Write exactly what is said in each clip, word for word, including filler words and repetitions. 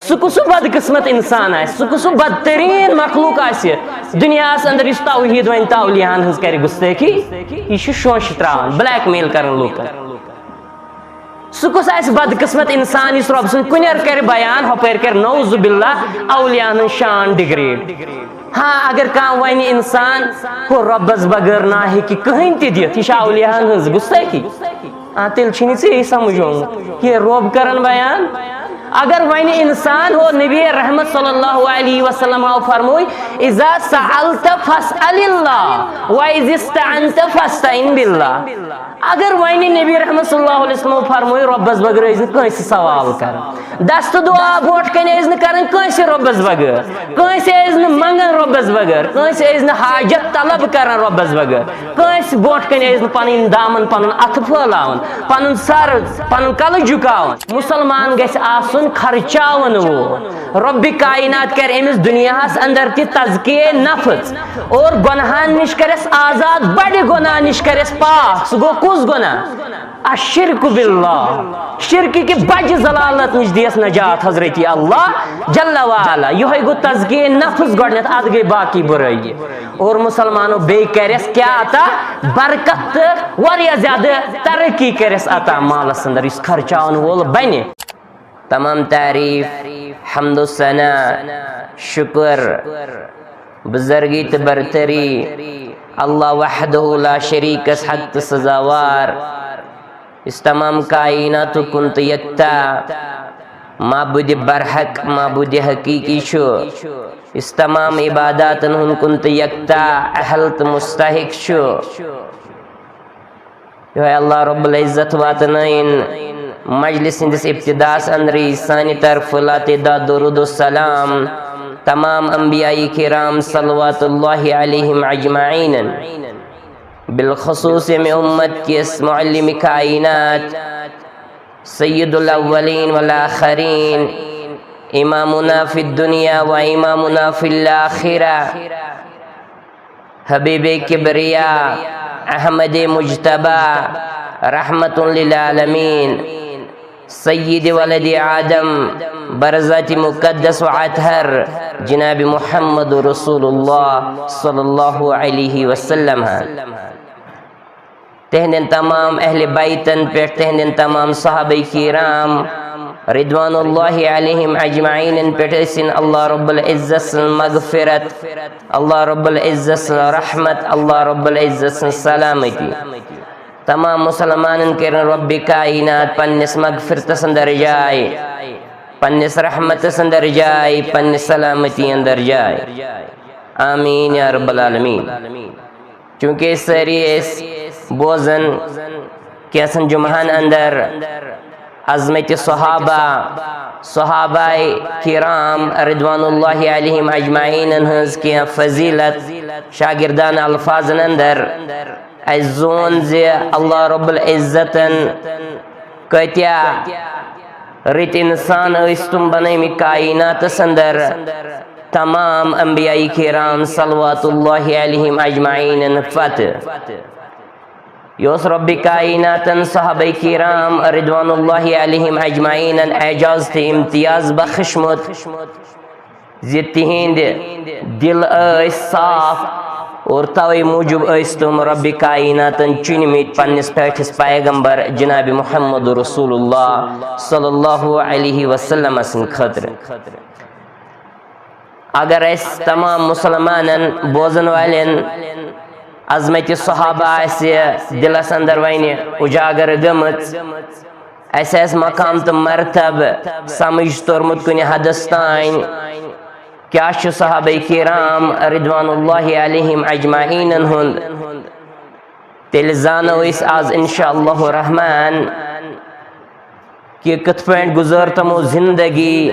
سُہ کُس سُہ بدقسمت انسان آسہِ، سُہ کُس سُہ بدترین مخلوق آسہِ دُنیاہس اندر، یُس توحید ونہِ تہٕ اولیاہن ہٕنٛز کرِ گستٲخی؟ یہِ چھُ شونٛشہِ تراوان، بلیک میل کران لوٗکن۔ سُہ کُس آسہِ بدقسمت انسان یُس رۄب سُنٛد کُنٮ۪ر کرِ بیان، ہۄپٲرۍ کرِ نعوذ باللہ اولیاہن ہٕنٛز شان ڈگریڈ؟ ہاں، اگر کانٛہہ ونہِ انسان ہُہ رۄبس بغٲر نہ ہیٚکہِ کٕہٕنۍ تہِ دِتھ، یہِ چھا اولیاہن ہٕنٛز گستٲخی؟ آ، تیٚلہِ چھُنہٕ ژےٚ یہِ سمجھ آمُت۔ یہِ رۄب کران بیان۔ اگر وۄنۍ انسان ہو نبی رحمت صلی اللہ علیہ وسلم ہاو فرمووے، "اذا سألت فاسأل اللہ، و اذا استعنت فاستعن باللہ۔" اگر وۄنۍ نبی رحمت صلی اللہ علیہ وسلم فرمووے، رۄبس بغٲر ٲسۍ نہٕ کٲنٛسہِ سوال کران، دست دعا برونٛٹھ کنہِ ٲسۍ نہٕ کران کٲنٛسہِ رۄبس بغٲر، کٲنٛسہِ ٲسۍ نہٕ منگان رۄبس بغٲر، کٲنٛسہِ ٲسۍ نہٕ حاجت طلب کران رۄبس بغٲر، کٲنٛسہِ برونٛٹھ کنہِ ٲسۍ نہٕ پنٕنۍ دامن، پنُن اتھٕ پھٲلاوان، پنُن سر، پنُن کلہٕ جُکاوان۔ مسلمان گژھِ آسُن خرچاون وول۔ رۄبِ کائنات کرِ أمِس دُنیاہس اندر تہِ تزکیہ نفس اور گۄناہن نِش کرٮ۪س آزاد، بڑِ گۄناہ نِش کرٮ۪س پاک۔ سُہ گوٚو کُس گۄناہ؟ الشرک باللہ۔ شرکہِ کہِ بجہِ ضلالت نِش دِیس نجات حضرت اللہ جل وعلا۔ یِہوٚے گوٚو تزکیہ نفس گۄڈنٮ۪تھ، اتھ گٔے باقی برٲیی۔ اور مسلمانو بیٚیہِ کرٮ۪س کیٛاہ عطا؟ برکت تہٕ واریاہ زیادٕ ترقی کرٮ۪س عطا مالس اندر، یُس خرچاون وول بنہِ۔ تمام تعریف، حمد و ثنا، شکر، بزرگی تہٕ برتری اللہ وحدہ لا شریکس حق تہٕ سزاوار۔ یُس تمام کائناتُک کُن تہٕ یکتا معبود برحق، معبود حقیقی چھُ، یُس تمام عباداتن ہُنٛد کُن تہٕ یکتا اہل تہٕ مستحق چھُ۔ یِہوٚے اللہ رب العزت واتنٲیِن مجلس ہٕنٛدِس ابتداس اندرٕے سانہِ طرفہٕ لاتعداد درود و سلام تمام انبیاء کرام صلوات اللہ علیہم اجمعین، بالخصوص ییٚمہِ امت کِس معلم کائنات، سید الاولین والآخرین، امامنا فی الدنیا و امامنا فی الاخرہ، حبیب کبریا، احمد مجتبی، رحمت للعالمین، سید ولد آدم، برذات مقدس و اطہر، جناب محمد رسول اللہ صلی اللہ علیہ وسلم۔ تہندٮ۪ن تمام اہل بیتن پٮ۪ٹھ، تہندٮ۪ن تمام صحابہ کرام رضوان اللہ علیہم اجمعینن پٮ۪ٹھ ٲسِن اللہ رب العزت سٕنٛز مغفرت، اللہ رب العزت سٕنٛز رحمت، اللہ رب العزت سٕنٛز سلامتی۔ تمام مسلمانن کٔرِن رب کائنات پننِس مغفرتس اندر جاے، پننِس رحمتس اندر جاے، پننِس سلامتی اندر جاے۔ آمین یا رب العالمین۔ چونکہ أسۍ سٲری ٲسۍ بوزان کینٛژن جمعہن اندر عظمت صحابہ، صحابہ کرام رضوان اللہ علیہم اجمعینن ہٕنٛز کینٛہہ فضیلت، شاگردانہ الفاظن اندر۔ اسہِ زون زِ اللہ رب العزتن کۭتیاہ رٕتۍ انسان ٲسۍ تِم بنٲومٕتۍ کائناتس اندر تمام انبیاء کرام صلوات اللہ علیہم اجمعینن پتہٕ۔ یہِ اوس رب کائناتن صحابہ کرام رضوان اللہ علیہم اجمعینن اعجاز تہٕ امتیاز بخشمُت زِ تِہنٛدۍ دل ٲسۍ صاف اور توے موٗجوٗب ٲسۍ تِم رب کائناتن چُنمٕتۍ پننِس ٹٲٹھِس پیغمبر جناب محمد رسول اللہ صلی اللہ علیہ وسلم سٕنٛدِ خٲطرٕ۔ اگر اسہِ تمام مسلمانن بوزن والٮ۪ن عظمت صحابہ آسہِ دلس اندر وۄنۍ اجاگر گٔمٕژ، اسہِ آسہِ مقام تہٕ مرتبہ سمجھ توٚرمُت کُنہِ حدس تام، کیٛاہ چھُ صحابہ کرام رضوان اللہ علیہم اجمعینن ہُنٛد، تیٚلہِ زانو أسۍ آز انشاء اللہ الرحمن کہِ کِتھ پٲٹھۍ گُزٲر تِمو زندگی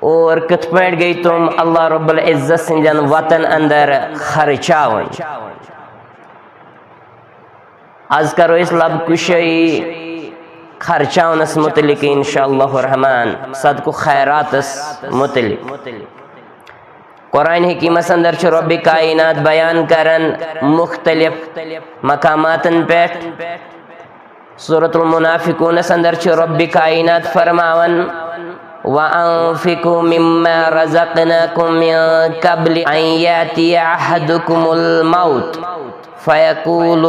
اور کِتھ پٲٹھۍ گٔے تِم اللہ رب العزت سٕنٛدٮ۪ن وتن اندر خرچاوٕنۍ۔ آز کرو أسۍ لب کشٲیی خرچاونس متعلق انشاء اللہ الرحمن، صدقہ خیراتس متعلق۔ قرآن حکیمس اندر چھُ رب کائنات بیان کران مختلف مقاماتن پٮ۪ٹھ۔ سورۃ المنافقونس اندر چھُ رب کائنات فرماوان، وأنفقوا مما رزقناكم من قبل أن يأتي أحدكم الموت فيقول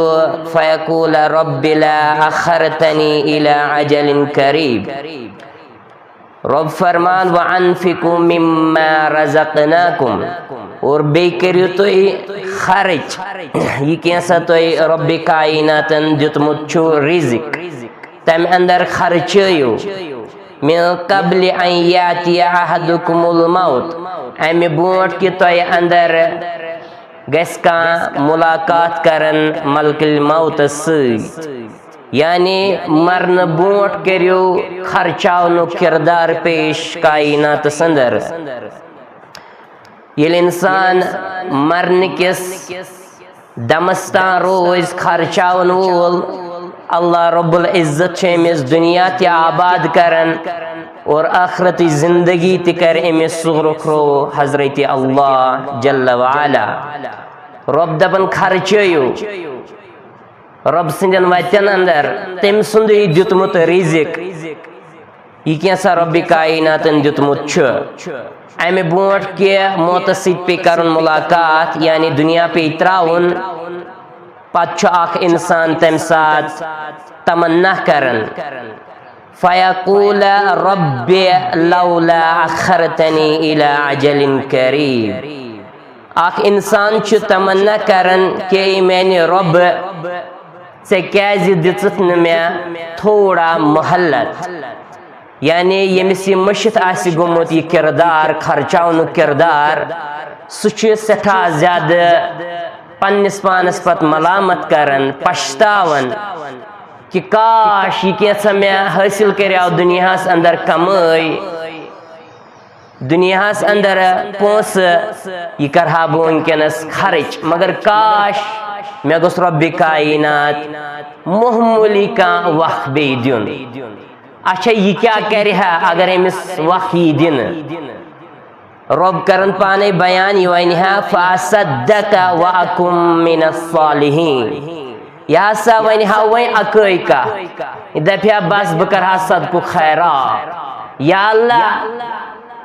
فيقول رب لا أخرتني إلى أجل قريب. رب فرمان وأنفقوا مما رزقناكم، اور بیٚیہِ کٔرِو تُہۍ خرٕچ یہِ کینٛژھا تۄہہِ رۄبِ کایناتن دیُتمُت چھُ رِزق، تَمہِ اندر خرچٲیِو۔ من قبل أن يأتي أحدكم الموت، اَمہِ برونٛٹھ کہِ تۄہہِ اندر گژھِ کانٛہہ ملاقات کرن ملک الموتس سۭتۍ، یعنی مرنہٕ برونٛٹھ کٔرِو خرچاونُک کردار پیش کایناتس اندر۔ ییٚلہِ انسان مرنہٕ کِس دمس تام روزِ خرچاون وول، اللہ رب العزت چھُ أمِس دُنیا تہِ آباد کران اور ٲخرتٕچ زندگی تہِ کرِ أمِس سُہ رُخرو حضرت اللہ جل وعلا۔ رب دپان خرچٲیِو رب سٕنٛدٮ۪ن وتٮ۪ن اندر، تٔمۍ سُنٛدُے دیُتمُت رِزق، یہِ کینٛژھا رۄبِ کایناتن دیُتمُت چھُ۔ امہِ برونٛٹھ کہِ موتس سۭتۍ پیٚیہِ کرُن ملاقات، یعنی دُنیا پیٚیہِ ترٛاوُن، پتہٕ چھُ اکھ انسان تمہِ ساتہٕ تمنا کران، فیقول رب لولا اخرتنی الی اجل قریب۔ اکھ انسان چھُ تمنا کران کہ اے میانہِ رۄب، ژےٚ کیازِ دِژٕتھ نہٕ مےٚ تھوڑا مہلت؟ یعنی ییٚمِس یہِ مٔشِتھ آسہِ گوٚمُت یہِ کردار، خرچاونُک کردار، سُہ چھُ سٮ۪ٹھاہ زیادٕ پننِس پانس پتہٕ ملامت کران، پشتاوان کہ کاش یہِ کینٛژھا مےٚ حٲصِل کریاو دُنیاہس اندر کمٲے، دُنیاہس اندر پونٛسہٕ، یہِ کرہا بہٕ وٕنکیٚنس خرٕچ، مگر کاش مےٚ گوٚژھ رۄبِ کاینات معموٗلی کانٛہہ وق بیٚیہِ دیُن۔ اچھا، یہِ کیٛاہ کرِ ہا اگر أمِس وق یی دِنہٕ؟ رۄب کرن پانے بیان، یہِ ونہِ ہا، فاصدق واکم من الصالحین۔ یہِ ہسا ونہِ ہا وۄنۍ اکٲے کتھ، یہِ دپہِ ہا، بس بہٕ کرٕ ہا صدقُک خیرات۔ یا اللہ،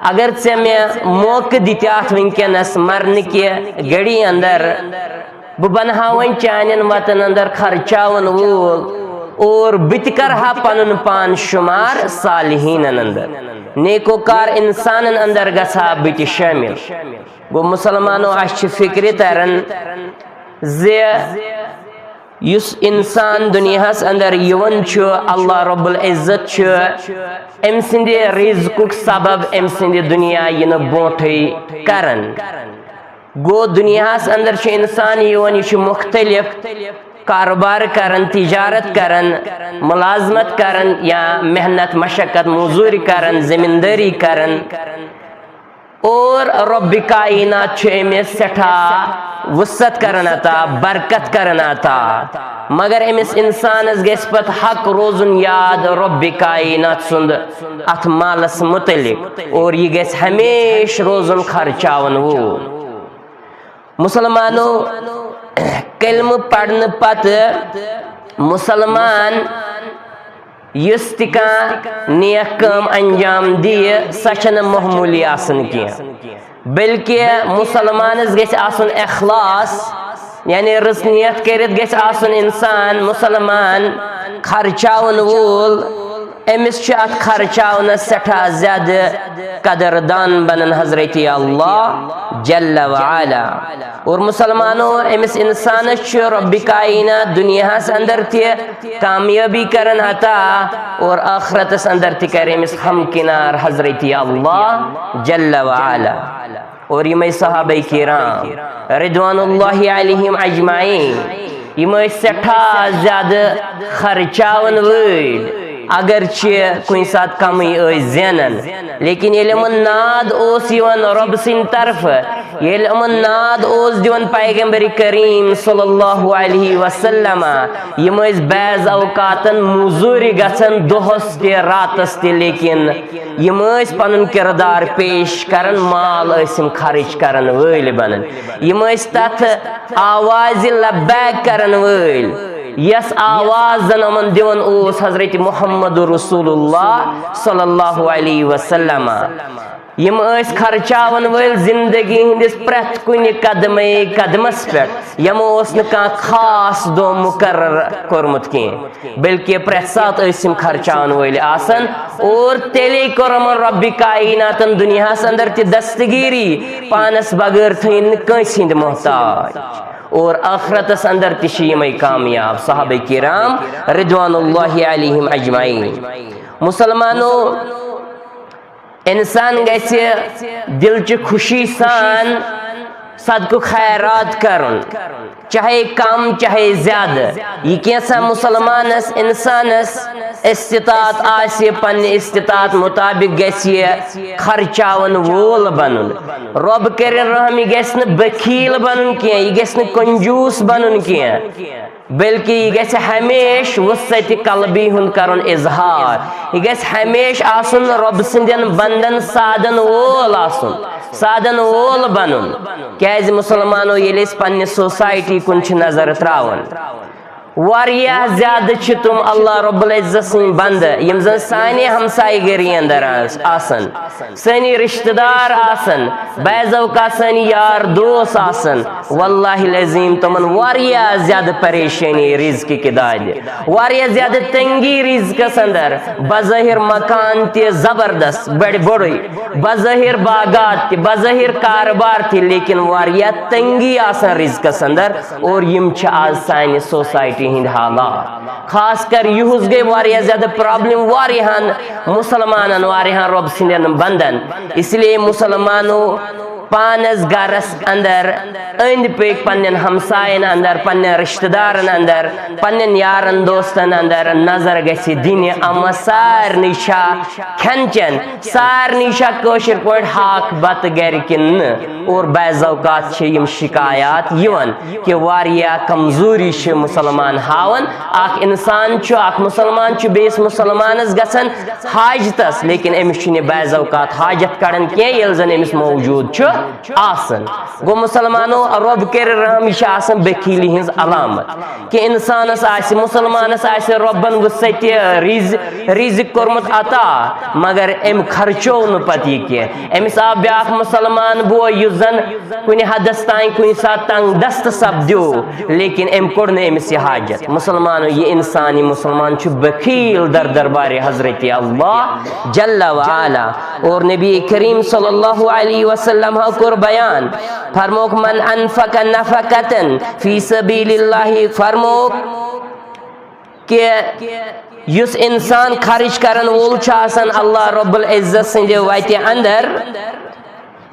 اگر ژےٚ مےٚ موقعہٕ دِتہِ اتھ وٕنکیٚنس مرنہٕ کہِ گھڑی اندر، بہٕ بنہٕ ہا وۄنۍ چانٮ۪ن وتن اندر خرچاون وول، اور بہٕ تہِ کرٕ ہا پنُن پان شمار صالحینن اندر، نیکوکار انسانن اندر گژھٕ ہا بہٕ تہِ شٲمِل۔ گوٚو مسلمانو، اسہِ چھِ فکرِ تران زِ یُس انسان دُنیاہس اندر یِوان چھُ، اللہ رب العزت چھُ أمۍ سٕنٛدِ رزقُک سبب أمۍ سٕنٛدِ دُنیا یِنہٕ برونٛٹھٕے کران۔ گوٚو دُنیاہس اندر چھُ انسان یِوان، یہِ چھُ مختلف کاروبار کران، تجارت کران، ملازمت کران یا محنت مشقت موٚزوٗرۍ کران، زمیٖندٲری کران۔ اور رۄبِ کاینات چھُ أمِس سٮ۪ٹھاہ وسعت کران عطا، برکت کران عطا۔ مگر أمِس انسانس گژھِ پتہٕ حق روزُن یاد رۄبِ کاینات سُنٛد اتھ مالس متعلق، اور یہِ گژھِ ہمیشہٕ روزُن خرچاون وول۔ مسلمانو، کلمہٕ پرنہٕ پتہٕ مسلمان یُس تہِ کانٛہہ نیک کٲم انجام دِیہِ، سۄ چھنہٕ معموٗلی آسان کینٛہہ، بلکہِ مسلمانس گژھِ آسُن اخلاص، یعنی رٕژ نیت کٔرِتھ گژھِ آسُن انسان مسلمان خرچاون وول۔ أمِس چھُ اتھ خرچاونس سٮ۪ٹھاہ زیادٕ قدردان بنان حضرت اللہ جل وعلا۔ اور مسلمانو، أمِس انسانس چھُ رۄبِ کاینات دُنیاہس اندر تہِ کامیٲبی کران عطا، اور آخرتس اندر تہِ کرِ أمِس ہمکنار حضرت اللہ جل وعلا۔ اور یِمے صحابہ کرام رضوان اللہ علیہم اجمعین، یِم ٲسۍ سٮ۪ٹھاہ زیادٕ خرچاون وٲلۍ، اگرچہِ کُنہِ ساتہٕ کمٕے ٲسۍ زینان، لیکن ییٚلہِ یِمن ناد اوس یِوان رۄب سٕنٛدِ طرفہٕ، ییٚلہِ یِمن ناد اوس دِوان پیغمبر کریم صلی اللہ علیہ وسلم، یِم ٲسۍ بعض اوقاتن موٚزوٗرِ گژھان دۄہس تہِ راتس تہِ، لیکن یِم ٲسۍ پنُن کردار پیش کران، مال ٲسۍ یِم خرٕچ کرن وٲلۍ بنان۔ یِم ٲسۍ تتھ آوازِ لبیک کرن وٲلۍ۔ یس آواز زن یِمن دِوان اوس حضرت محمد رسول اللہ صلی اللہ علیہ وسلم۔ یِم ٲسۍ خرچاون وٲلۍ زندگی ہٕنٛدِس پرٛٮ۪تھ کُنہِ قدمے قدمس پٮ۪ٹھ۔ یِمو اوس نہٕ کانٛہہ خاص دۄہ مُقرر کوٚرمُت کینٛہہ، بلکہِ پرٛٮ۪تھ ساتہٕ ٲسۍ یِم خرچاون وٲلۍ آسان۔ اور تیٚلے کوٚر یِمن رۄبِ کائناتن دُنیاہس اندر تہِ دستگیری، پانس بغٲر تھٲیِن نہٕ کٲنٛسہِ ہٕنٛدۍ محتاج۔ اور ٲخرتس اندر تہِ چھِ یِمے کامیاب، صحابہ کرام رضوان اللہ علیہم اجمعین۔ مسلمانو، انسان گژھِ دلچہِ خوشی سان صدقہٕ خیرات کرُن، چاہے کم چاہے زیادٕ۔ یہِ کینٛژھا مسلمانس، انسانس استطاعت آسہِ، پننہِ استطاعت مطابق گژھِ یہِ خرچاون وول بنُن۔ رۄب کٔرِن رحم، یہِ گژھِ نہٕ بخیل بنُن کینٛہہ، یہِ گژھِ نہٕ کنجوس بنُن کینٛہہ، بلکہِ یہِ گژھِ ہمیشہِ وسعت قلبی ہُنٛد کرُن اظہار۔ یہِ گژھِ ہمیشہِ آسُن رۄب سٕنٛدٮ۪ن بندن سادن وول آسُن، سادن وول بنُن۔ کیازِ مسلمانو، ییٚلہِ أسۍ پننہِ سوسایٹی کُن چھِ نظر تراوان، واریاہ زیادٕ چھِ تِم اللہ رب العزت سٕنٛدۍ بندٕ، یِم زن سانہِ ہمسایہِ گٔری اندر آس-، آسان، سٲنی رشتہٕ دار آسان، بعض اوقات سٲنی یار دوس آسان۔ واللہ العظیم، تِمن واریاہ زیادٕ پریشٲنی رزقہٕ کہِ دادِ، واریاہ زیادٕ تنگی رزقس اندر۔ بظٲہر مکان تہِ زبردست، بڑِ بوٚڑُے، بظٲہر باغات تہِ، بظٲہر کارٕبار تہِ، لیکن واریاہ تنگی آسان رزقس اندر۔ اور یِم چھِ آز سانہِ سوسایٹی ہٕنٛدۍ حالات۔ خاص کر یُہُس گٔے واریاہ زیادٕ پرابلم واریاہن مسلمانن، واریاہن رۄب سٕنٛدٮ۪ن بندن۔ اس لیے مسلمانو، پانس گرس اندر، أنٛدۍ پٔکۍ پننٮ۪ن ہمساین اندر، پننٮ۪ن رشتہٕ دارن اندر، پننٮ۪ن یارن دوستن اندر نظر گژھِ دِنہِ، اما سارنٕے چھا کھٮ۪ن چٮ۪ن، سارنٕے چھا کٲشِر پٲٹھۍ ہاکھ بتہٕ گرِ کِنہٕ نہٕ؟ اور بعض اوقات چھِ یِم شکایات یِوان کہِ واریاہ کمزوری چھِ مسلمان ہاوان۔ اکھ انسان چھُ، اکھ مسلمان چھُ بیٚیِس مسلمانس گژھان حاجتس، لیکن أمِس چھُنہٕ بعض اوقات حاجت کڑان کینٛہہ، ییٚلہِ زن أمِس موجود چھُ آسان۔ گوٚو مسلمانو، رۄب کٔرِنۍ رحم، یہِ چھِ آسان بخیلی ہٕنٛز علامت کہِ انسانس آسہِ، مسلمانس آسہِ رۄبن وسعت رز-، رزق کوٚرمُت عطا، مگر أمۍ خرچوو نہٕ پتہٕ یہِ کینٛہہ۔ أمِس آو بیٛاکھ مسلمان بوے، یُس زن کُنہِ حدس تام، کُنہِ ساتہٕ تنگ دست سپدیو، لیکن أمۍ کوٚڑ نہٕ أمِس یہِ حاجت۔ مسلمانو، یہِ انسان، یہِ مسلمان چھُ بخیل در دربارِ حضرت اللہ جل وعلا۔ اور نبی کریم صلی اللہ علیہ وسلم ہو کوٚر بیان، فرموک، "من انفق نفقتن فی سبیل اللہ"، فرموک کہ یُس انسان خرچ کرن وول چھُ آسان اللہ رب العزت سٕنٛدِ وتہِ اندر،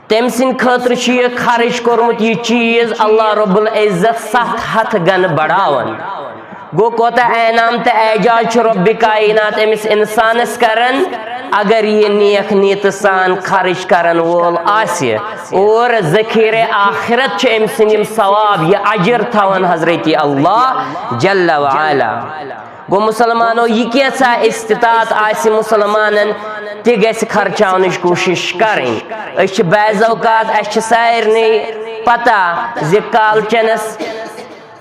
تٔمۍ سٕنٛدِ خٲطرٕ چھُ یہِ خرٕچ کوٚرمُت یہِ چیٖز اللہ رب العزت ستھ ہتھ گنہٕ بڑاوان۔ گوٚو، کوتاہ انعام تہٕ اعجاز چھُ رۄبِ کائنات أمِس انسانس کران، اگر یہِ نیک نیتہٕ سان خرٕچ کرن وول آسہِ۔ اور ذخیرِ آخرت چھِ أمۍ سٕنٛدۍ یِم ثواب، یہِ اجر تھاوان حضرت اللہ جل وعلا۔ گوٚو مسلمانو، یہِ کینٛژھا استطاعت آسہِ مسلمانن، تہِ گژھِ خرچاونٕچ کوٗشِش کرٕنۍ۔ أسۍ چھِ بعض اوقات، اَسہِ چھِ سارنٕے پتہ زِ کالچنس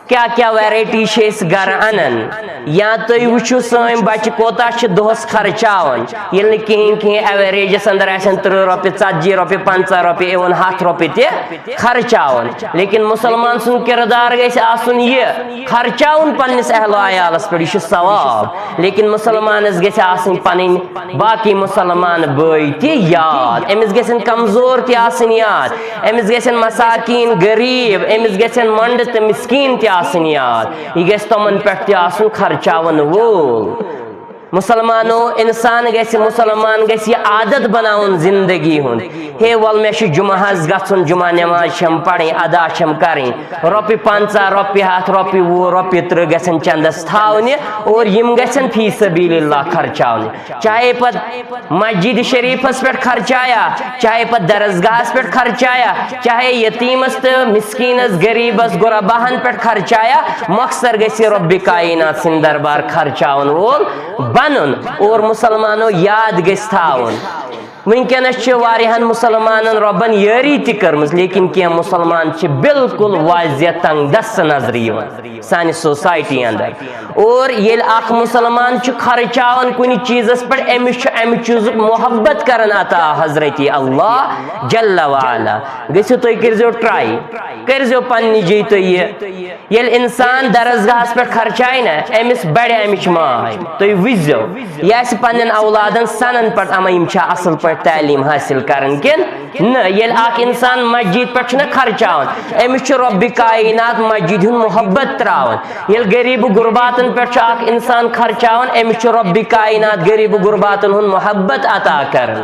کیٛاہ کیٛاہ ویرایٹی چھِ أسۍ گرٕ انان، یا تُہۍ وٕچھِو سٲنۍ بچہِ کوتاہ چھِ دۄہس خرچاوان۔ ییٚلہِ نہٕ کِہیٖنۍ کِہیٖنۍ ایوریجس اندر آسن تٕرٛہ رۄپیہِ، ژتجی رۄپیہِ، پنٛژاہ رۄپیہِ، اِوٕن ہتھ رۄپیہِ تہِ خرچاوان۔ لیکن مسلمان سُنٛد کردار گژھِ آسُن یہِ، خرچاوُن پننِس اہل و عیالس پٮ۪ٹھ، یہِ چھُ ثواب۔ لیکن مسلمانس گژھِ آسٕنۍ پنٕنۍ باقی مسلمان بٲے تہِ یاد، أمِس گژھن کمزور تہِ آسٕنۍ یاد، أمِس گژھن مساکین، غریب، أمِس گژھن مۄنڈٕ تہٕ مسکین تہِ آسٕنۍ یاد۔ یہِ گژھِ تِمن پٮ۪ٹھ تہِ آسُن خرچاون وول۔ مسلمانو، انسان گژھِ، مسلمان گژھِ یہِ عادت بناوُن زندگی ہُنٛد، ہے ول، مےٚ چھُ جمعہ حظ گژھُن، جمعہ نماز چھم پرٕنۍ، ادا چھم کرٕنۍ، رۄپیہِ پنٛژاہ، رۄپیہِ ہتھ، رۄپیہِ وُہ، رۄپیہِ تٕرٛہ گژھن چندس تھاونہِ، اور یِم گژھن فی سبیل اللہ خرچاونہِ۔ چاہے پتہٕ مسجد شریفس پٮ۪ٹھ خرچایا، چاہے پتہٕ درسگاہس پٮ۪ٹھ خرچایا، چاہے یتیمس تہٕ مسکینس، غریبس، غرباہن پٮ۪ٹھ خرچایا، مۄخصر گژھِ رۄبِ کائنات سٕنٛدِ دربار خرچاون وول بنُن۔ اور مسلمانو، یاد گژھِ تھاوُن، وٕنکیٚنَس چھِ واریاہَن مُسلمانَن رۄبَن یٲری تہِ کٔرمٕژ، لیکن کینٛہہ مُسلمان چھِ بالکل واضح تنگ دست نظرِ یِوان سانہِ سوسایٹی اندر۔ اور ییٚلہِ اکھ مُسلمان چھُ خرچاوان کُنہِ چیٖزَس پٮ۪ٹھ، أمِس چھُ اَمہِ چیٖزُک محبت کران عطا حضرت اللہ جل وعلا۔ گٔژھِو تُہۍ کٔرۍزیو ٹراے، کٔرۍزیو پننہِ جایہِ تُہۍ یہِ۔ ییٚلہِ انسان درسگاہس پٮ۪ٹھ خرچایہِ نہ، أمِس بڑِ امِچ ماے۔ تُہۍ وٕچھزیو، یہِ آسہِ پننٮ۪ن اولادن سنن پتہٕ، اما یِم چھا اصل پٲٹھۍ تعلیٖم حٲصِل کران کِنہٕ نہ۔ ییٚلہِ اکھ انسان مسجد پٮ۪ٹھ چھُنہ خرچاوان، أمِس چھُ رۄبِ کاینات مسجد ہُنٛد محبت تراوان۔ ییٚلہِ غریٖب غرباتن پٮ۪ٹھ چھُ اکھ انسان خرچاوان، أمِس چھُ رۄبِ کاینات غریٖب غرباتن ہُنٛد محبت عطا کران۔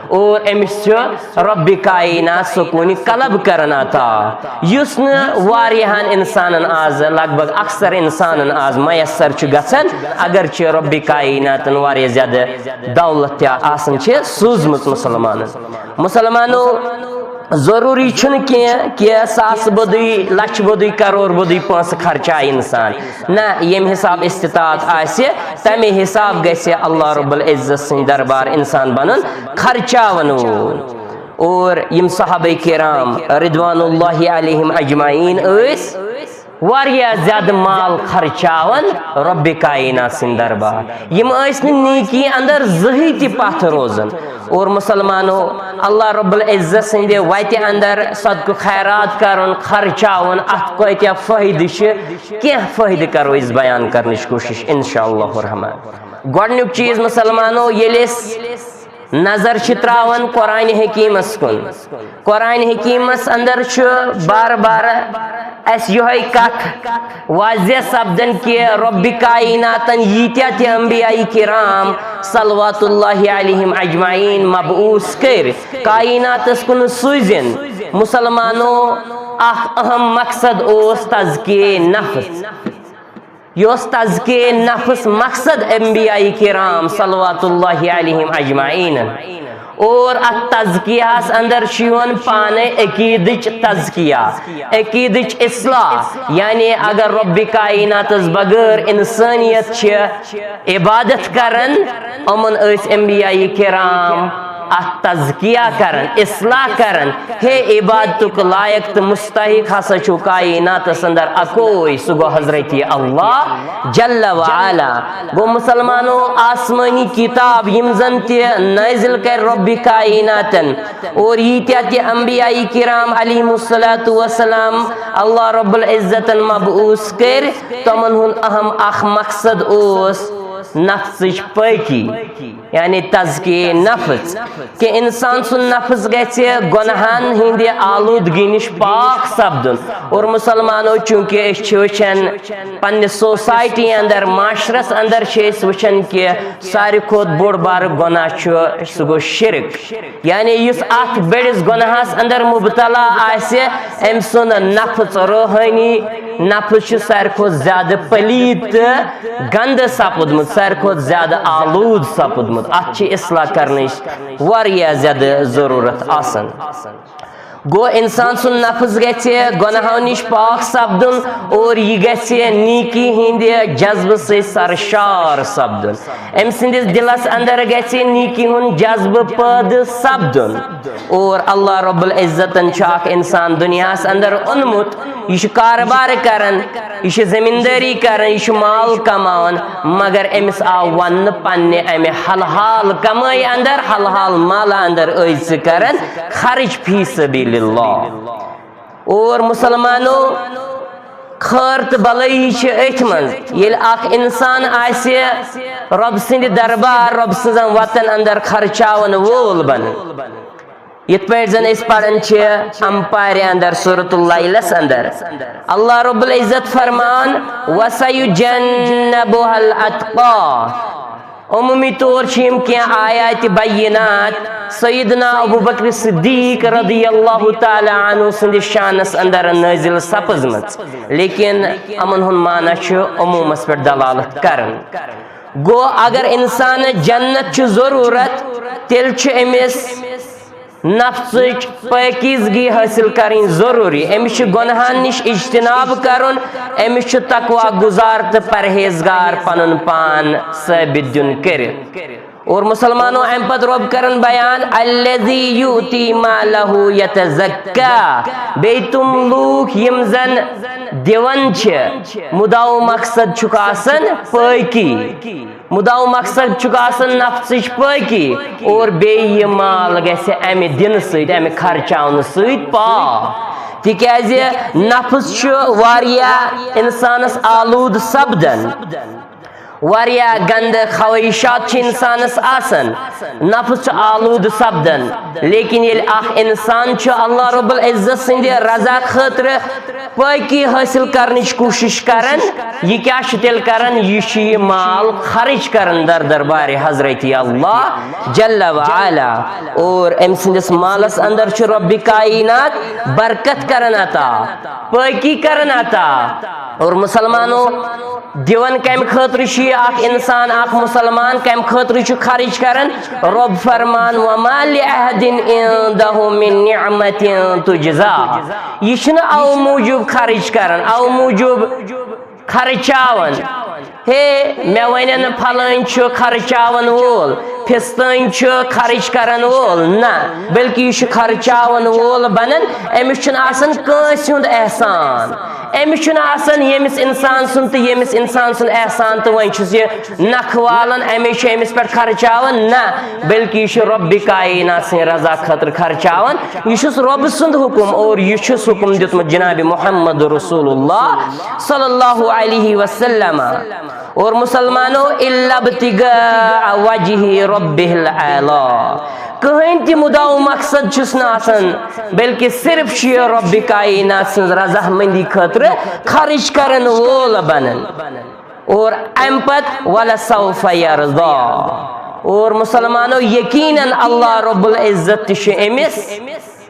اور أمِس چھُ رۄبِ کاینات سکوٗنِ قلب کران عطا، یُس نہٕ واریاہن انسانن آز، لگ بگ اکثر انسانن آز میسر چھُ گژھان، اگرچہِ رۄبِ کایناتن واریاہ زیادٕ دولت تہِ آسان چھِ سوٗزمٕژ مُسلمانن۔ مُسلمانو، ضروٗری چھُنہٕ کینٛہہ کہِ ساس بوٚدُے، لچھ بوٚدُے، کرور بوٚدُے پونٛسہٕ خرچایہِ انسان۔ نہ، ییٚمہِ حساب استطاعت آسہِ، تمے حساب گژھِ اللہ رب العزت سٕنٛدِ دربار انسان بنُن خرچاون وول۔ اور یِم صحابہ کرام رضوان اللہ علیہم اجمعین ٲسۍ واریاہ زیادٕ مال خرچاوان رۄبِ کاینات سٕنٛدِ دربار۔ یِم ٲسۍ نہٕ نیکی اندر زٕہٕے تہِ پتھ روزان۔ اور مُسلمانو، اللہ رب العزت سٕنٛدِ وتہِ اندر صدقہٕ خیرات کرُن، خرچاوُن، اتھ کۭتیاہ فٲیدٕ چھِ، کینٛہہ فٲیدٕ کرو أسۍ بیان کرنٕچ کوٗشش انشاءاللہ الرحمن۔ گۄڈنیُک چیٖز مُسلمانو، ییٚلہِ أسۍ نظر چھِ تراوان قرآن حکیمس کُن، قرآن حکیمس اندر چھُ بار بار اسہِ یِہوٚے کتھ واضح سپدان کہِ رۄبِ کایناتن ییٖتیٛاہ تہِ انبیاء کرام صلوات اللہ علیہم اجمعین مبعوث کٔرۍ، کایناتس کُن سوٗزِن، مُسلمانو، اکھ اہم مقصد اوس تزکیہ نفس۔ یہِ اوس تزکیہ نفس مقصد انبیاء کرام صلوات اللہ علیہم اجمعین۔ اور اتھ تزکیہس اندر چھُ یِوان پانے عقیدٕچ تزکیہ، عقیدٕچ اصلاح، یعنی اگر رۄبِ کایناتس بغٲر انسانیت چھِ عبادت کران، یِمن ٲسۍ انبیاء کرام اتھ تزکیہ کران، اصلاح کران۔ ہے عبادتُک لایق تہٕ مستحق ہسا چھُ کایناتس اندر اکوے، سُہ گوٚو حضرت اللہ جل وعلا۔ گوٚو مُسلمانو، آسمٲنی کتاب یِم زن تہِ نٲزِل کرِ رۄبِ کایناتن، اور ییٖتیٛاہ تہِ انبیاء کرام علیہم الصلوۃ والسلام اللہ رب العزتن مبعوث کٔرۍ، تِمن ہُنٛد اہم اکھ مقصد اوس نفسٕچ پٲکی، یعنی تزکیہ نفس، کہ انسان سُنٛد نفس گژھِ گۄناہن ہٕنٛدِ آلودگی نِش پاک سپدُن۔ اور مُسلمانو، چونکہ أسۍ چھِ وٕچھان پننہِ سوسایٹی اندر، معاشرس اندر چھِ أسۍ وٕچھان کہ ساروی کھۄتہٕ بوٚڑ بارٕ گۄناہ چھُ، سُہ گوٚو شرک۔ یعنی یُس اتھ بٔڑِس گۄناہس اندر مبتلا آسہِ، أمۍ سُنٛد نفس، روحٲنی نفس چھُ ساروی کھۄتہٕ زیادٕ پلیٖد تہٕ گندٕ سپُدمُت، ساروی کھۄتہٕ زیادٕ آلود سپُدمُت۔ اتھ چھِ اصلاح کرنٕچ واریاہ زیادٕ ضروٗرت آسان۔ گوٚو، انسان سُنٛد نفس گژھِ گۄناہو نِش پاک سپدُن اور یہِ گژھِ نیکی ہٕنٛدِ جذبہٕ سۭتۍ سرشار سپدُن۔ أمۍ سٕنٛدِس دِلس اندر گژھِ نیکی ہُنٛد جذبہٕ پٲدٕ سپدُن۔ اور اللہ رب العزتن چھُ اکھ انسان دُنیاہس اندر اوٚنمُت، یہِ چھُ کارٕبار کران، یہِ چھُ زٔمیٖندٲری کران، یہِ چھُ مال کماوان، مگر أمِس آو وننہٕ پننہِ امہِ حلحال کمٲے اندر، حلحال مالہٕ اندر ٲسۍ ژٕ کران خرٕچ فی سبیل اللہ۔ اور مُسلمانو، خٲر تہٕ بلٲیی چھِ أتھۍ منٛز۔ ییٚلہِ اکھ انسان آسہِ رۄب سٕنٛدِ دربار، رۄب سٕنٛزن وتن اندر خرچاون وول بنہٕ، یِتھ پٲٹھۍ زن أسۍ پران چھِ امپارِ اندر، سورۃ اللیلس اندر، اللہ رب العزت فرمان، وَسَيُجَنَّبُهَا الْأَتْقَى۔ عمومی طور چھِ یِم کینٛہہ آیات بینات سیدنا ابوبکر صدیق رضی اللہ تعالیٰ عنہ سٕنٛدِس شانس اندر نٲزِل سپٕزمٕژ، لیکن یِمن ہُنٛد معنی چھُ عمومس پٮ۪ٹھ دلالت کران۔ گوٚو، اگر انسانس جنت چھُ ضروٗرت، تیٚلہِ چھُ أمِس نفسٕچ پٲکیزگی حٲصِل کرٕنۍ ضروٗری۔ أمِس چھُ گۄناہن نِش اجتناب کرُن، أمِس چھُ تقوی گُزار تہٕ پرہیزگار پنُن پان ثٲبِت دیُن کٔرِتھ۔ اور مسلمانو، امہِ پتہٕ رۄب کران بیان، الذی یؤتی مالہ یتزکی، بیٚیہِ تِم لوٗکھ یِم زن دِوان چھِ، مُدعا و مقصد چھُکھ آسان پٲکی، مُدعا و مقصد چھُکھ آسان نفژٕچ پٲکی، اور بیٚیہِ یہِ مال گژھِ امہِ دِنہٕ سۭتۍ، امہِ خرچاونہٕ سۭتۍ پاک، تِکیازِ نفس چھُ واریاہ انسانس آلوٗدٕ سپدان۔ واریاہ گندٕ خواہشات چھِ انسانس آسان، نفس چھُ آلوٗدٕ سپدان، لیکن ییٚلہِ اکھ انسان چھُ اللہ رب العزت سٕنٛدِ رضا خٲطرٕ پٲکی حٲصِل کرنٕچ کوٗشِش کران، یہِ کیٛاہ چھُ تیٚلہِ کران؟ یہِ چھُ یہِ مال خرٕچ کران در دربارِ حضرت اللہ جل و علا، اور أمۍ سٕنٛدِس مالس اندر چھُ رب کائنات برکت کران عطا، پٲکی کران عطا۔ اور مسلمانو، دِوان کمہِ خٲطرٕ چھُ یہِ اکھ انسان، اکھ مسلمان کمہِ خٲطرٕ چھُ خرٕچ کران؟ رۄب فرمان، وما لأحد عنده من نعمة تجزى۔ یہِ چھُنہٕ اَوٕ موٗجوٗب خرٕچ کران، اَوٕ موٗجوٗب خرچاوان، ہے، مےٚ ونن پھلٲنۍ چھُ خرچاون وول، فستٲنۍ چھُ خرٕچ کرن وول، نہ، بلکہِ یہِ چھُ خرچاون وول بنان، أمِس چھُنہٕ آسان کٲنٛسہِ ہُنٛد احسان، أمِس چھُنہٕ آسان ییٚمِس انسان سُنٛد تہٕ ییٚمِس انسان سُنٛد احسان تہٕ وۄنۍ چھُس یہِ نکھٕ والان، اَمے چھُ أمِس پٮ۪ٹھ خرچاوان، نہ، بلکہِ یہِ چھُ رۄبِ کائنات سٕنٛدِ رضا خٲطرٕ خرچاوان۔ یہِ چھُس رۄبہٕ سُنٛد حُکُم اور یہِ چھُس حُکُم دیُتمُت جناب محمد رسول اللہ صلی اللہ علیہ وسلم۔ اور مسلمانو، الا ابتغاء وجہ ربہ الاعلی، کٕہٕنۍ تہِ مُدعا و مقصد چھُس نہٕ آسان، بلکہِ صرف چھُ یہِ رۄبِ کائنات سٕنٛز رضامندی خٲطرٕ خرٕچ کرن وول بنان۔ اور امہِ پتہٕ ولسوف یرضی، اور مسلمانو، یقیناً اللہ رب العزت تہِ چھُ أمِس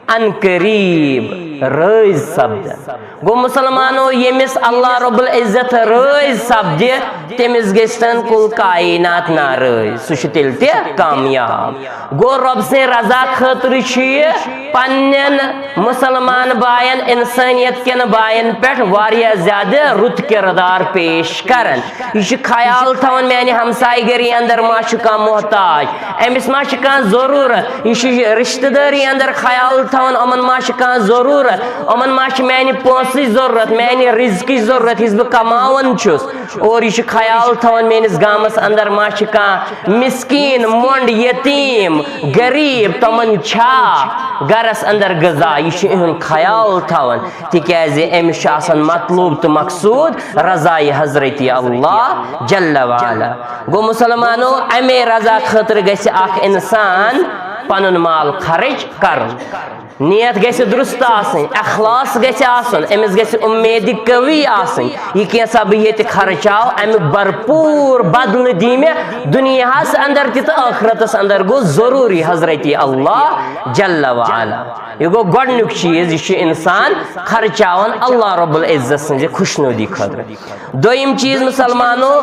ان قریب رٲضۍ سپدان۔ گوٚو مسلمانو، ییٚمِس اللہ رب العزت رٲضۍ سپدِ، تٔمِس گژھن کُل کائنات ناراض، سُہ چھُ تیٚلہِ تہِ کامیاب۔ گوٚو رۄب سٕنٛدِ رضا خٲطرٕ چھُ یہِ پننٮ۪ن مسلمان باین، انسانیت کٮ۪ن باین پٮ۪ٹھ واریاہ زیادٕ رُت کردار پیش کران۔ یہِ چھُ خیال تھاوان میانہِ ہمسایہِ گری اندر ما چھُ کانٛہہ محتاج، أمِس ما چھِ کانٛہہ ضروٗرت۔ یہِ چھُ رشتہٕ دٲری اندر خیال تھاوان، یِمن ما چھِ کانٛہہ ضروٗرت، یِمن ما چھِ میانہِ پونٛسٕچ ضروٗرت، میانہِ رزقٕچ ضروٗرت، یُس بہٕ کماوان چھُس۔ اور یہِ چھُ خیال تھاوان میٲنِس گامس اندر ما چھِ کانٛہہ مسکین، مۄنڈ، یتیٖم، غریب، تِمن چھا گرس اندر غذا، یہِ چھُ یِہُنٛد خیال تھاوان، تِکیازِ أمِس چھُ آسان مطلوب تہٕ مقصوٗد رضایہِ حضرت اللہ جل وعلا۔ گوٚو مسلمانو، امے رضا خٲطرٕ گژھِ اکھ انسان پنُن مال خرٕچ کرُن۔ نیت گژھِ درست آسٕنۍ، اخلاص گژھِ آسُن، أمِس گژھِ اُمید قوی آسٕنۍ، یہِ کینٛژھا بہٕ ییٚتہِ خرچاو، اَمیُک بھرپوٗر بدلہٕ دی مےٚ دُنیاہس اندر تہِ تہٕ ٲخرتس اندر۔ گوٚو ضروٗری حضرت اللہ جل وعلا۔ یہِ گوٚو گۄڈٕنیُک چیٖز، یہِ چھُ انسان خرچاوان اللہ رب العزت سٕنٛزِ خۄشنودی خٲطرٕ۔ دوٚیِم چیٖز مسلمانو،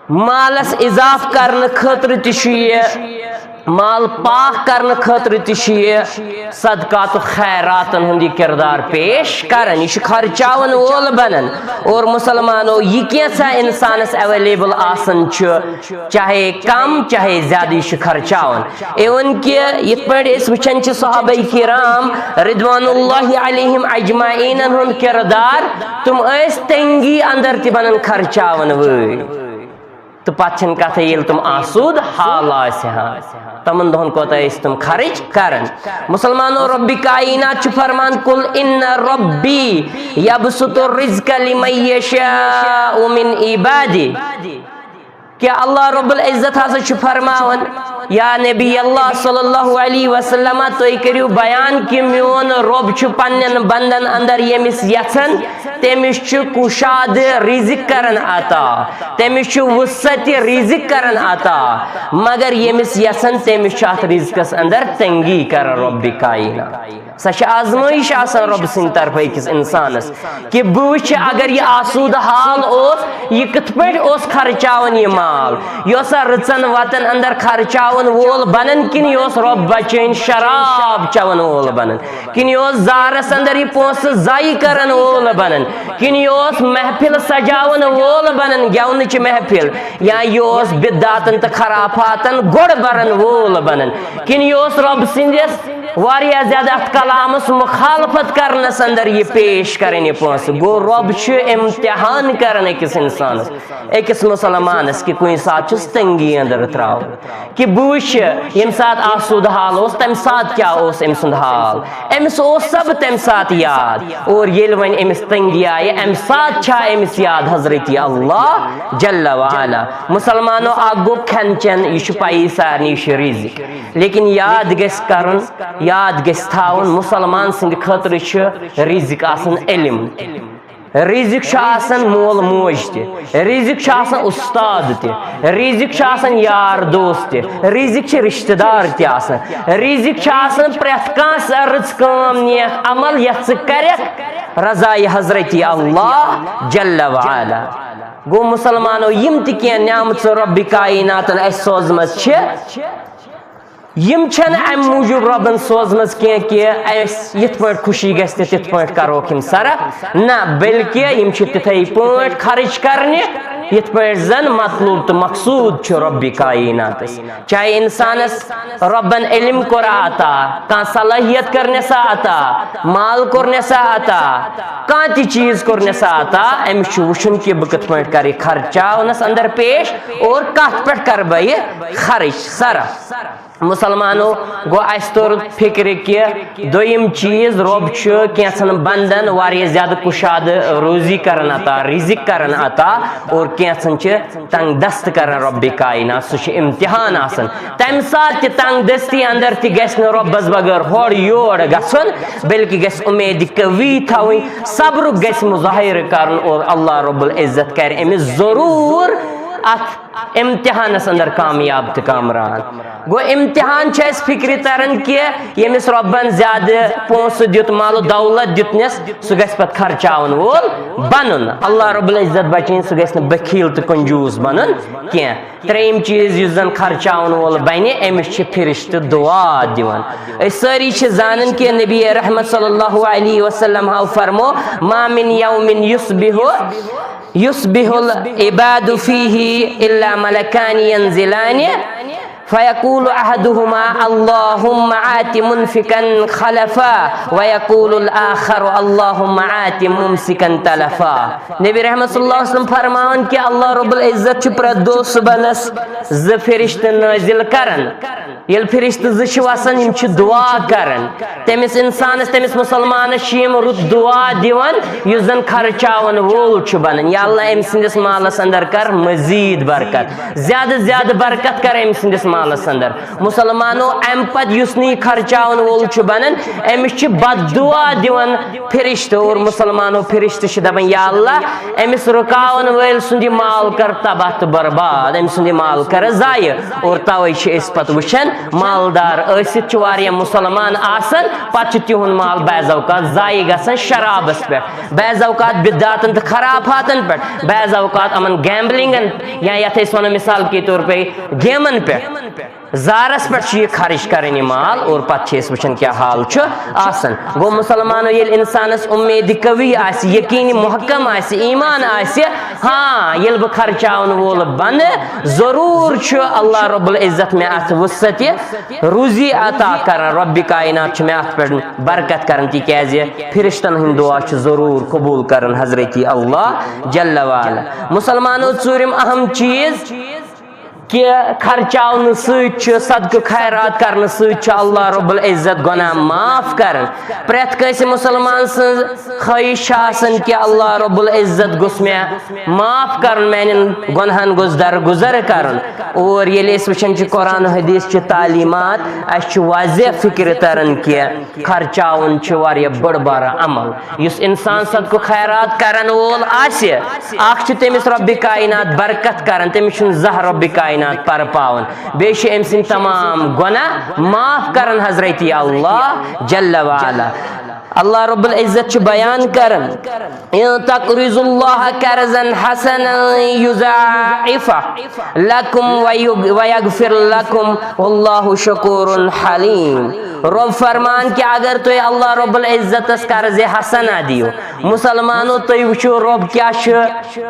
مالس اضافہٕ کرنہٕ خٲطرٕ تہِ چھُ یہِ، مال پاک کرنہٕ خٲطرٕ تہِ چھُ یہِ صدقات و خیراتن ہُنٛد یہِ کردار پیش کران۔ یہِ چھُ خرچاون وول بنان۔ اور مسلمانو، یہِ کینٛژھا انسانس اویلیبل آسان چھُ، چاہے کم چاہے زیادٕ، یہِ چھُ خرچاوان۔ Even کہِ یِتھ پٲٹھۍ أسۍ وٕچھان چھِ صحابہ کرام رضوان اللہ علیہم اجمعینن ہُنٛد کردار، تِم ٲسۍ تنگی اندر تہِ بنان خرچاون وٲلۍ۔ تہٕ پتہٕ چھِنہٕ کتھٕے، ییٚلہِ تِم آسوٗد حال آسہِ ہا، تِمن دۄہن کوتاہ ٲسۍ تِم خرٕچ کران۔ مسلمانو، رۄبِ کائنات چھُ فرمان، قل ان ربی یبسط الرزق لمن یشاء من عبادہ۔ کیا اللہ رب العزت ہسا چھُ فرماوان، یا نبی اللہ صلی اللہ علیہ وسلم، تُہۍ کٔرِو بیان کہِ میون رۄب چھُ پننٮ۪ن بندن اندر ییٚمِس یژھان تٔمِس چھُ کُشادٕ رزق کران عطا، تٔمِس چھُ وسعت رزق کران عطا، مگر ییٚمِس یژھان تٔمِس چھُ اتھ رزقس اندر تنگی کران رۄبِ کائنات۔ سۄ چھِ آزمٲیش آسان رۄب سٕنٛدِ طرفہٕ أکِس اِنسانَس، کہِ بہٕ وٕچھِ اگر یہِ آسوٗدٕ حال اوس، یہِ کِتھ پٲٹھۍ اوس خرچاوان یہِ مال۔ یہِ اوسا رٕژَن وَتَن اندر خرچاوَن وول بَنان، کِنہٕ یہِ اوس رۄب بَچٲوِن شراب چٮ۪وَن وول بَنان، کِنہٕ یہِ اوس زارَس اندر یہِ پونٛسہٕ ضایع کَرَن وول بَنان، کِنہٕ یہِ اوس محفِل سجاوَن وول بَنان، گٮ۪ونٕچ محفِل، یا یہِ اوس بدعاتن تہٕ خرافاتن گۄڈٕ برن وول بنان، کِنہٕ یہِ اوس رۄب سٕنٛدِس واریاہ زیادٕ اتھ کلامس مخالفت کرنس اندر یہِ پیش کران یہِ پونٛسہٕ؟ گوٚو، رۄب چھُ امتحان کران أکِس انسانس، أکِس مسلمانس، کہِ کُنہِ ساتہٕ چھُس تنگی اندر تراوُن، کہِ بہٕ وٕچھِ ییٚمہِ ساتہٕ آسوٗدٕ حال اوس، تمہِ ساتہٕ کیٛاہ اوس أمۍ سُنٛد حال، أمِس اوس سب تمہِ ساتہٕ یاد، اور ییٚلہِ وۄنۍ أمِس تنگی آیہِ، امہِ ساتہٕ چھا أمِس یاد حضرت اللہ جل وعلا؟ مسلمانو، اکھ گوٚو کھٮ۪ن چٮ۪ن، یہِ چھُ پَیی سارنٕے، یہِ چھُ رِزِق، لیکن یاد گژھِ کرُن، یاد گژھِ تھاوُن، مسلمان سٕنٛدِ خٲطرٕ چھُ رِزِق آسان علم، رِزِق چھُ آسان مول موج تہِ، رِزِق چھُ آسان اُستاد تہِ، رِزِق چھُ آسان یار دوست تہِ، رِزِق چھِ رِشتہٕ دار تہِ آسان، رِزِق چھُ آسان پرٛٮ۪تھ کانٛہہ سۄ رٕژ کٲم، نیک عمل یَتھ ژٕ کَرَکھ رضایہِ حضرت اللہ جل وعلا۔ گوٚو مسلمانو، یِم تہِ کینٛہہ نعمژٕ رۄبِ کایناتن اَسہِ سوزمژٕ چھِ، یِم چھَنہٕ اَمہِ موٗجوٗب رۄبَن سوزمٕژ کینٛہہ کہِ اَسہِ یِتھ پٲٹھۍ خوشی گژھِ تہِ تِتھ پٲٹھۍ کَروکھ یِم صرف، نہ، بلکہِ یِم چھِ تِتھَے پٲٹھۍ خرٕچ کَرنہِ یِتھ پٲٹھۍ زَن مطلوب تہٕ مقصوٗد چھُ رۄبِ کایناتَس۔ چاہے اِنسانَس رۄبَن علم کوٚر عطا، کانٛہہ صلٲحیت کٔرنَسا عطا، مال کوٚرنَسا عطا، کانٛہہ تہِ چیٖز کوٚرنَسا عطا، أمِس چھُ وٕچھُن کہِ بہٕ کِتھ پٲٹھۍ کَرٕ یہِ خرچاونَس اندر پیش اور کَتھ پٮ۪ٹھ کَرٕ بہٕ یہِ خرٕچ صرف۔ مسلمانو، گوٚو اَسہِ توٚر فِکرِ کہِ دوٚیِم چیٖز، رۄب چھُ کینٛژھن بندن واریاہ زیادٕ کُشادٕ روزی کران عطا، رِزِق کران عطا، اور کینٛژھن چھِ تنگ دست کران رۄبِ کاینات۔ سُہ چھُ امتحان آسان۔ تَمہِ ساتہٕ تہِ تنگ دستی اندر تہِ گژھِ نہٕ رۄبس بغٲر ہورٕ یور گژھُن، بلکہِ گژھِ اُمید قوی تھاوٕنۍ، صبرُک گژھِ مظاہرٕ کرُن، اور اللہ رب العزت کرِ أمِس ضروٗر اتھ امتحانس اندر کامیاب تہٕ کامران۔ گوٚو، امتحان چھُ اَسہِ فِکرِ تران کہِ ییٚمِس رۄبن زیادٕ پونٛسہٕ دیُت، مال و دولت دیُتنس، سُہ گژھِ پتہٕ خرچاون وول بنُن۔ اللہ رب العزت بچٲیِن، سُہ گژھِ نہٕ بخیل تہٕ کنجوٗس بنُن کینٛہہ۔ ترٛیٚیِم چیٖز یُس زن خرچاون وول بنہِ، أمِس چھِ فرشتہٕ دُعا دِوان۔ أسۍ سٲری چھِ زانان کہِ نبی رحمت صلی اللہ علیہ وسلم ہاو فرمو، ما من یوم یصبح یصبح العباد فيه إلا ملكان ينزلان فيقول أحدهما اللهم آت منفقا خلفا ويقول الآخر اللهم آت ممسكا تلفا۔ نبی رحمت صلی اللہ علیہ وسلم فرماوان کہِ اللہ رب العزت چھُ پرٛٮ۪تھ دۄہ صُبحنس زٕ فرشتہٕ نٲزِل کران۔ ییٚلہِ فرشتہٕ زٕ چھِ وسان، یِم چھِ دُعا کران تٔمِس اِنسانَس، تٔمِس مُسلمانَس چھِ یِم رُت دُعا دِوان، یُس زَن خرچاوَن وول چھُ بَنان۔ یا اللہ، أمۍ سٕنٛدِس مالَس اندر کر مزیٖد برکت، زیادٕ زیادٕ برکت کر أمۍ سٕنٛدِس مالَس اندر۔ مُسلمانو، اَمہِ پَتہٕ یُس نہٕ یہِ خرچاوَن وول چھُ بَنان، أمِس چھِ بد دُعا دِوان فرشتہٕ۔ اور مُسلمانو، فرشتہٕ چھِ دَپان، یا اللہ، أمِس رُکاوَن وٲلۍ سُنٛد یہِ مال کر تباہ تہٕ برباد، أمۍ سُنٛد یہِ مال کر ضایع۔ اور توے چھِ أسۍ پتہٕ وٕچھان، مالدار ٲسِتھ چھِ واریاہ مُسلمان آسان، پتہٕ چھُ تِہُنٛد مال بعض اوقات ضایع گژھان شرابس پٮ۪ٹھ، بعض اوقات بدعاتن تہٕ خرافاتن پٮ۪ٹھ، بعض اوقات یِمن گیمبلنگن یا یتھ أسۍ ونو مثال کے طور پہ گیمن پٮ۪ٹھ، زارس پٮ۪ٹھ چھُ یہِ خرٕچ کران یہِ مال، اور پتہٕ چھِ أسۍ وٕچھان کیٛاہ حال چھُ آسان۔ گوٚو، مُسلمانو، ییٚلہِ انسانس اُمید قوی آسہِ، یقین محکم آسہِ، ایمان آسہِ، ہاں، ییٚلہِ بہٕ خرچاون وول بنہٕ، ضروٗر چھُ اللہ رب العزت مےٚ اتھ وسعت روزی عطا کران، رب کائنات چھُ مےٚ اتھ پٮ۪ٹھ برکت کران، تِکیازِ فرشتن ہُنٛد دعا چھُ ضروٗر قبول کران حضرت اللہ جل وعلا۔ مُسلمانو، ژوٗرِم اہم چیٖز، کہِ خرچاونہٕ سۭتۍ چھُ، صدقہٕ خیرات کرنہٕ سۭتۍ چھُ اللہ رب العزت گۄناہ معاف کران۔ پرٛٮ۪تھ کٲنٛسہِ مُسلمان سٕنٛز خٲہِش چھِ آسان کہِ اللہ رب العزت گوٚژھ مےٚ معاف کرُن، میانٮ۪ن گۄناہن گوٚژھ درگُزر کرُن۔ اور ییٚلہِ أسۍ وٕچھان چھِ قرآن حدیث چہِ تعلیٖمات، اَسہِ چھُ واضح فِکرِ تران کہِ خرچاوُن چھُ واریاہ بٔڑ بارٕ عمل۔ یُس اِنسان صدقہٕ خیرات کرن وول آسہِ، اکھ چھُ تٔمِس رۄبِ کائنات برکت کران، تٔمِس چھُنہٕ زانٛہہ رۄبِ کائنات کائنات پرپاوان، بیٚیہِ چھِ أمۍ سٕنٛدۍ تمام گۄناہ معاف کران حضرت اللہ جل وعلا۔ اللہ رب العزت چھُ بیان کران، "ان تقرضوا الله قرضا حسنا يضاعفه لكم ويغ-، ويغفر لكم والله شكور حليم"۔ رب فرمان کہ اگر تُہۍ اللہ رب العزتس قرض حسنہ دِیِو، مسلمانو، تُہۍ وٕچھِو رب کیٛاہ چھُ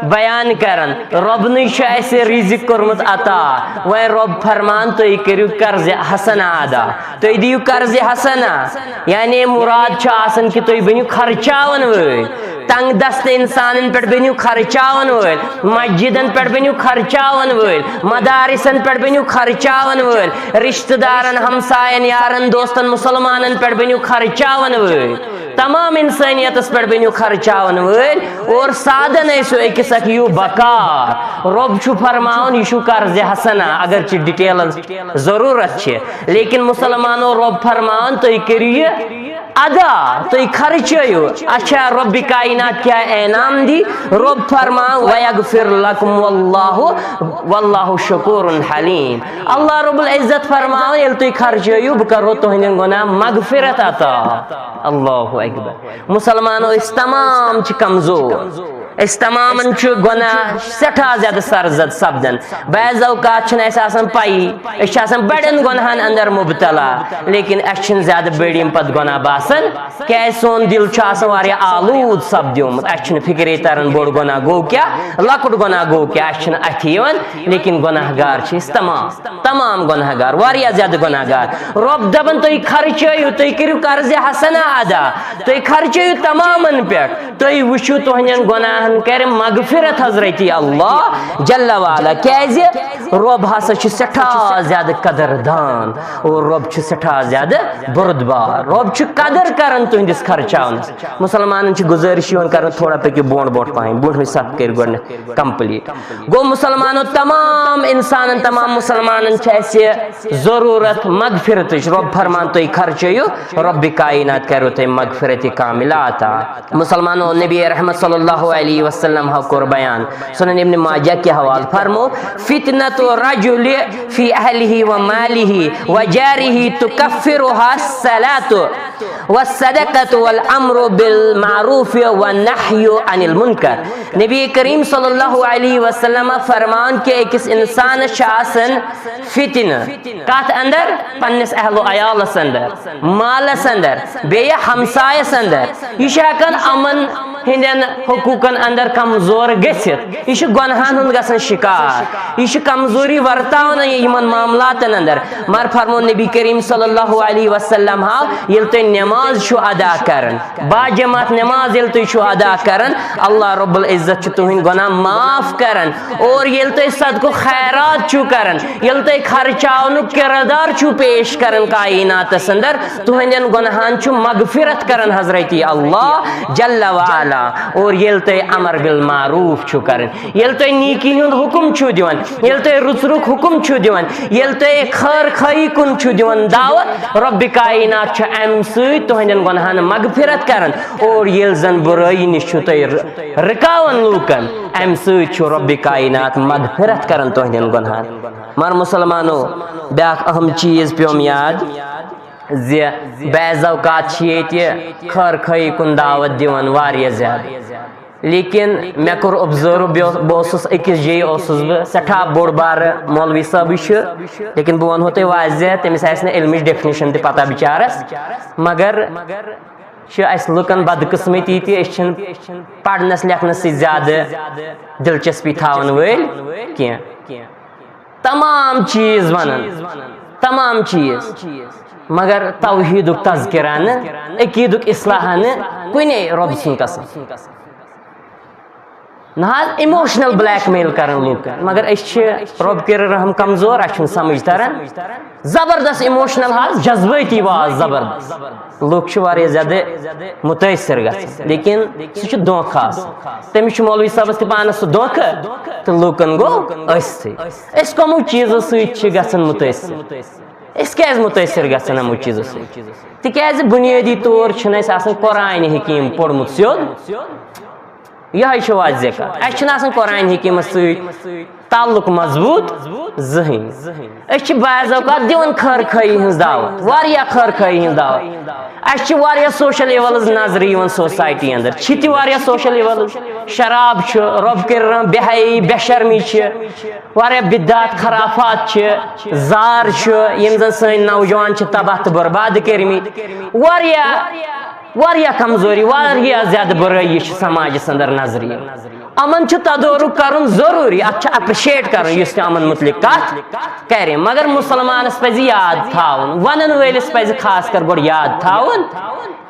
بیان کران۔ ربنٕے چھُ اَسہِ رزق کوٚرمُت عطا، وۄنۍ رب فرمان تُہۍ کٔرِو قرض حسنہ ادا، تُہۍ دِیِو قرض حسنہ۔ یعنی مراد چھُ آسان کہِ تُہۍ بٔنِو خرچاون وٲلۍ، تنگ دست انسانن پٮ۪ٹھ بٔنِو خرچاون وٲلۍ، مسجدن پٮ۪ٹھ بٔنِو خرچاون وٲلۍ، مدارسن پٮ۪ٹھ بٔنِو خرچاون وٲلۍ، رشتہٕ دارن، ہمساین، یارن، دوستن، مسلمانن پٮ۪ٹھ بٔنِو خرچاون وٲلۍ، تمام انسانیتس پٮ۪ٹھ بٔنِو خرچاون وٲلۍ، اور سادن ٲسِو أکِس اکھ یِیِو بکار۔ رب چھُ فرماوان، یہِ چھُ قرض حسنہ، اگرچہِ ڈیٹیلز ضروٗرت چھِ، لیکن مسلمانو، رب فرماوان، تُہۍ کٔرِو یہِ ادا، تُہۍ خرچٲیِو۔ اچھا، رب کائنات کیٛاہ انعام دی؟ رب فرماوان، "ویغفر لکم واللہ، واللہ شکور حلیم"۔ اللہ رب العزت فرماوان، ییٚلہِ تُہۍ خرچٲیِو، بہٕ کرو تُہنٛدٮ۪ن گۄناہ مغفرت عطا۔ اللہ اکبر۔ مسلمانو، أسۍ تمام چھِ کمزور۔ أسۍ تمامن چھُ گۄناہ سٮ۪ٹھاہ زیادٕ سرزد سپدان۔ بعض اوقات چھُنہٕ اَسہِ آسان پَیی، أسۍ چھِ آسان بڑٮ۪ن گۄناہن اندر مبتلا، لیکن اَسہِ چھِنہٕ زیادٕ بٔڑۍ یِم پتہٕ گۄناہ باسان، کیازِ سون دل چھُ آسان واریاہ آلود سپدیومُت، اَسہِ چھُنہٕ فکرے تران بوٚڑ گۄناہ گوٚو کیٛاہ، لۄکُٹ گۄناہ گوٚو کیٛاہ، اَسہِ چھُنہٕ اَتھِ یِوان، لیکن گۄناہ گار چھِ أسۍ تمام۔ تمام گۄناہ گار، واریاہ زیادٕ گۄناہ گار۔ رۄب دَپان، "تُہۍ خرچٲیِو، تُہۍ کٔرِو قرض حسنہ ادا، تُہۍ خرچٲیِو تمامن پٮ۪ٹھ، تُہۍ وٕچھِو، تُہنٛدٮ۪ن گۄناہن کرِ مغفرت حضرت اللہ جل وعلا۔" کیازِ؟ رۄب ہسا چھُ سٮ۪ٹھاہ زیادٕ قدر دان اور رۄب چھُ سٮ۪ٹھاہ زیادٕ بردبار۔ رۄب چھُ قدر کران تُہنٛدِس خرچاونس۔ مسلمانن چھِ گُزٲرِش یِوان کرنہٕ، تھوڑا پٔکِو برونٛٹھ برونٛٹھ پہن، برونٛٹھمہِ صف کٔرِو گۄڈٕنٮ۪تھ کمپلیٖٹ۔ گوٚو مسلمانو، تمام انسانن، تمام مسلمانن چھِ اسہِ ضروٗرت مغفرتٕچ۔ رۄب فرمان، "تُہۍ خرچٲیِو، رۄبِ کائنات کرو تۄہہِ مغفرت کاملہ عطا۔" مسلمانو، نبی رحمت صلی اللہ علیہ وسلم ہا کوٚر بیان، سنن ابن ماجہ کہِ حوالہٕ فرمو، "فتنة الرجل في أهله وماله وجاره تكفرها الصلاة والصدقة والأمر بالمعروف والنهي عن المنكر۔" نبی کریم صلی اللہ علیہ وسلم فرمان کہ أکِس انسانس چھِ آسان فتنہ۔ کتھ اندر؟ پننِس اہل و عیالس اندر، مالس اندر، بیٚیہِ ہمسایس اندر۔ یہِ چھُ ہٮ۪کان یِمن ہٕنٛدٮ۪ن حقوٗقن اندر کمزور گٔژھِتھ۔ یہِ چھُ گۄنہن ہُنٛد گژھان شکار۔ یہِ چھُ کمزوری ورتاوان یِمن معاملاتن اندر۔ مگر فرمو نبی کریم صلی اللہ علیہ وسلم ہا، ییٚلہِ تُہۍ نماز چھِو ادا کران، با جماعت نماز ییٚلہِ تُہۍ چھِو ادا کران، اللہ رب العزت چھُ تُہنٛدۍ گۄناہ معاف کران۔ اور ییٚلہِ تُہۍ صدقہٕ خیرات چھِو کران، ییٚلہِ تُہۍ خرچاونُک کردار چھِو پیش کران کائناتس اندر، تُہنٛدٮ۪ن گۄناہن چھُ مغفرت کران حضرت اللہ جل وعلا۔ اور ییٚلہِ تُہۍ امر بالمعروف چھِو کران، ییٚلہِ تُہۍ نیکی ہُنٛد حکم چھِو دِوان، ییٚلہِ تُہۍ رُژرُک حکم چھِو دِوان، ییٚلہِ تُہۍ خٲر خٲہی کُن چھِو دِوان دعوت، رۄبِ کائنات چھُ امہِ سۭتۍ تُہنٛدٮ۪ن گۄناہن مغفرت کران۔ اور ییٚلہِ زن بُرٲیی نِش چھِو تُہۍ ر-، رُکاوان لوٗکن، امہِ سۭتۍ چھُ رۄبِ کائنات مغفرت کران تُہنٛدٮ۪ن گۄناہن۔ مگر مسلمانو، بیاکھ اہم چیٖز پیوم یاد زِ بعض اوقات چھِ ییٚتہِ خٲر خٲہی کُن دعوت دِوان واریاہ زیادٕ۔ لیکن مےٚ کوٚر observe، بہٕ اوس-، بہٕ اوسُس أکِس جایہِ اوسُس بہٕ، سٮ۪ٹھاہ بوٚڑ بارٕ مولوی صٲبٕے چھُ، لیکن بہٕ وَنہو تۄہہِ واضح، تٔمِس آسہِ نہٕ علمٕچ definition تہِ پتہ بِچارَس، مگر چھِ اَسہِ لُکَن بدقٕسمتی تہِ، أسۍ چھِنہٕ پَرنَس لیکھنَس سۭتۍ زیادٕ دلچسپی تھاوَن وٲلۍ کینٛہہ۔ تمام چیٖز وَنان، تمام چیٖز، مگر توحیٖدُک تذکرہ نہٕ، عقیٖدُک اصلاح نہٕ، کُنے رۄب سُنٛد قسم۔ نہ حظ، emotional blackmail کران لوٗکن، مگر أسۍ چھِ رۄب کٔرِنۍ رحم کمزور، اَسہِ چھُنہٕ سمجھ تران۔ زبردست emotional حظ، جذبٲتی واز زبردست۔ لوٗکھ چھِ واریاہ زیادٕ مُتٲثِر گژھان، لیکن سُہ چھُ دھوکہٕ آسان۔ تٔمِس چھُ مولوی صٲبس تہِ پانس سُہ دھوکہٕ تہٕ لوٗکن گوٚو أتھۍ سۭتۍ۔ أسۍ کَمو چیٖزو سۭتۍ چھِ گژھان مُتٲثِر؟ أسۍ کیازِ مُتٲثِر گژھان یِمو چیٖزو سۭتۍ؟ تِکیازِ بُنیٲدی طور چھُنہٕ اَسہِ آسان قرآنِ حکیٖم پوٚرمُت سیوٚد۔ یِہوٚے چھِ واضح کَتھ۔ اَسہِ چھُنہٕ آسان قرآن حکیٖمَس سۭتۍ تعلق مضبوٗط زٕہٕنۍ۔ أسۍ چھِ بعض اوقات دِوان خٲر خٲہی ہٕنٛز دعوت، واریاہ خٲر خٲہی ہٕنٛز دعوت۔ اَسہِ چھِ واریاہ social evils نظرِ یِوان society اندر، چھِ تہِ واریاہ social evils۔ شراب چھُ، رۄب کٔرِنۍ رحم، بے حیٲیی، بے شرمی چھِ، واریاہ بدعت خرافات چھِ، زار چھُ، یِم زن سٲنۍ نوجوان چھِ تباہ تہٕ برباد کٔرمٕتۍ۔ واریاہ، واریاہ کمزوری، واریاہ زیادٕ بُرٲیی چھِ سماجس اندر نظرِ یِوان۔ یِمن چھُ تدارک کرُن ضروٗری، اتھ چھُ appreciate کرُن یُس تہِ یِمن متعلق کتھ کرِ، مگر مسلمانس پزِ یاد تھاوُن، ونن وٲلِس پزِ خاص کر گۄڈٕ یاد تھاوُن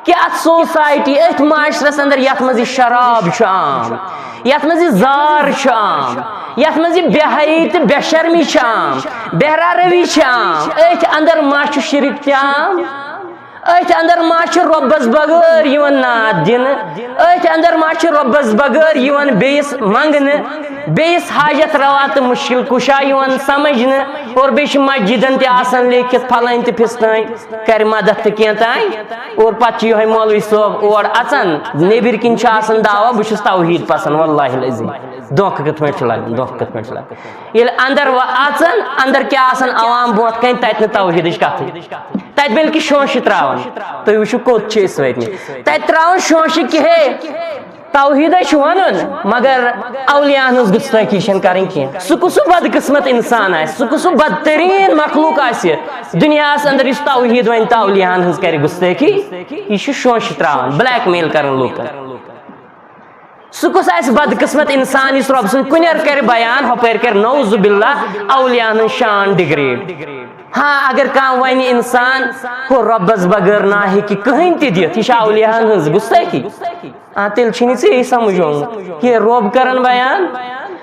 کہِ اتھ society، أتھۍ معاشرس اندر یتھ منٛز یہِ شراب چھُ عام، یتھ منٛز یہِ زار چھُ عام، یتھ منٛز یہِ بے حیٲیی تہٕ بے شرمی چھِ عام، بہرا روی چھِ عام، أتھۍ اندر ما چھُ شرک تہِ عام؟ أتھۍ اندر ما چھُ رۄبس بغٲر یِوان نعت دِنہٕ؟ أتھۍ اندر ما چھُ رۄبس بغٲر یِوان بیٚیِس منٛگنہٕ، بیٚیِس حاجت روا تہٕ مُشکِل کُشا یِوان سمجھنہٕ؟ اور بیٚیہِ چھِ مسجدن تہِ آسان لیکھِتھ فلٲنۍ تہٕ فِستٲنۍ کرِ مدد تہٕ کینٛہہ تام، اور پتہٕ چھُ یِہوٚے مولوی صٲب اور اژان، نیٚبٕرۍ کِنۍ چھُ آسان دعویٰ، بہٕ چھُس توحیٖد پسند، واللہ العظیم۔ دھوکہٕ کِتھ پٲٹھۍ چھُ لگان؟ دھوکہٕ کِتھ پٲٹھۍ چھُ لگان؟ ییٚلہِ اندر و-، اژان، اندر کیٛاہ آسان عوام برونٛٹھ کنہِ، تتہِ نہٕ توحیٖدٕچ کتھٕے۔ تتہِ بلکہِ شونٛشہِ تراوان۔ تُہۍ وٕچھِو کوٚت چھِ أسۍ وٲتمٕتۍ۔ تتہِ تراوان شونٛشہِ کہِ ہے، توحیٖدے چھُ ونُن، مگر اولیاہن ہٕنٛز گُستٲخی چھنہٕ کرٕنۍ کینٛہہ۔ سُہ کُس سُہ بدقٕسمت انسان آسہِ، سُہ کُس سُہ بدترین مخلوق آسہِ دُنیاہس اندر یُس توحیٖد ونہِ تہٕ اولیاہن ہٕنٛز کرِ گُستٲخی؟ یہِ چھُ شونٛشہِ تراوان، blackmail کران لوٗکن۔ سُہ کُس آسہِ بدقٕسمت انسان یُس رۄب سُنٛد کُنٮ۪ر کرِ بیان، ہۄپٲرۍ کرِ نعوذ باللہ اولیاہن ہٕنٛز شان degrade؟ ہاں، اگر کانٛہہ ونہِ انسان ہُہ رۄبس بغٲر نہ ہیٚکہِ کٕہٕنۍ تہِ دِتھ، یہِ چھا اولیاہن ہٕنٛز گُستٲخی؟ آ، تیٚلہِ چھُے نہٕ ژےٚ یی سمجھ آمُت۔ یہِ رۄب کران بیان۔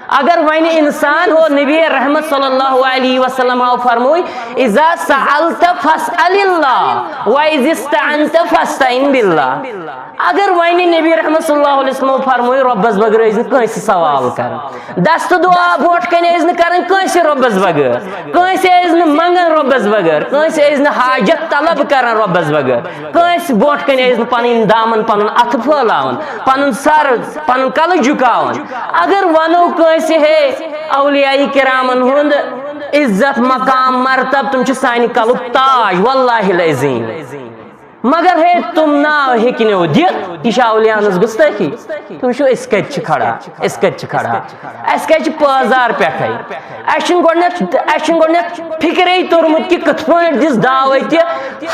اگر ونہِ انسان ہُہ نبی رحمت صلی اللہ علیہ وسلم ہاو فرمووے، "اذا سألت فاسأل اللہ، وإذا استعنت فاستعن باللہ۔" اگر ونہِ نبی رحمت صلی اللہ علیہ وسلم فرمووے، رۄبس بغٲر ٲسۍ نہٕ کٲنٛسہِ سوال کران۔ دست دعا برونٛٹھ کنہِ ٲسۍ نہٕ کران کٲنٛسہِ رۄبس بغٲر، کٲنٛسہِ ٲسۍ نہٕ منگان رۄبس بغٲر، کٲنٛسہِ ٲسۍ نہٕ حاجت طلب کران رۄبس بغٲر، کٲنٛسہِ برونٛٹھ کنہِ ٲسۍ نہٕ پنٕنۍ دامن، پنُن اتھٕ پھٲلاوان، پنُن سر، پنُن کلہٕ جُکاوان۔ اگر ونو کٲنٛسہِ، ہے، اولیاء کرامن ہُنٛد عزت، مقام، مرتب، تِم چھِ سانہِ کلُک تاج، واللہ العظیم۔ مگر ہے، تِم ناو ہیٚکہِ نہٕ دِتھ، یہِ چھا اولیاہن ہٕنٛز گُستٲخی؟ تُہۍ وٕچھِو، أسۍ کتہِ چھِ کھڑا، أسۍ کتہِ چھِ کھڑا؟ اَسہِ کتہِ چھِ پٲزار پٮ۪ٹھے؟ اَسہِ چھُنہٕ گۄڈٕنٮ۪تھ، اَسہِ چھُنہٕ گۄڈٕنٮ۪تھ فِکرے توٚرمُت کہِ کِتھ پٲٹھۍ دِژ دعوت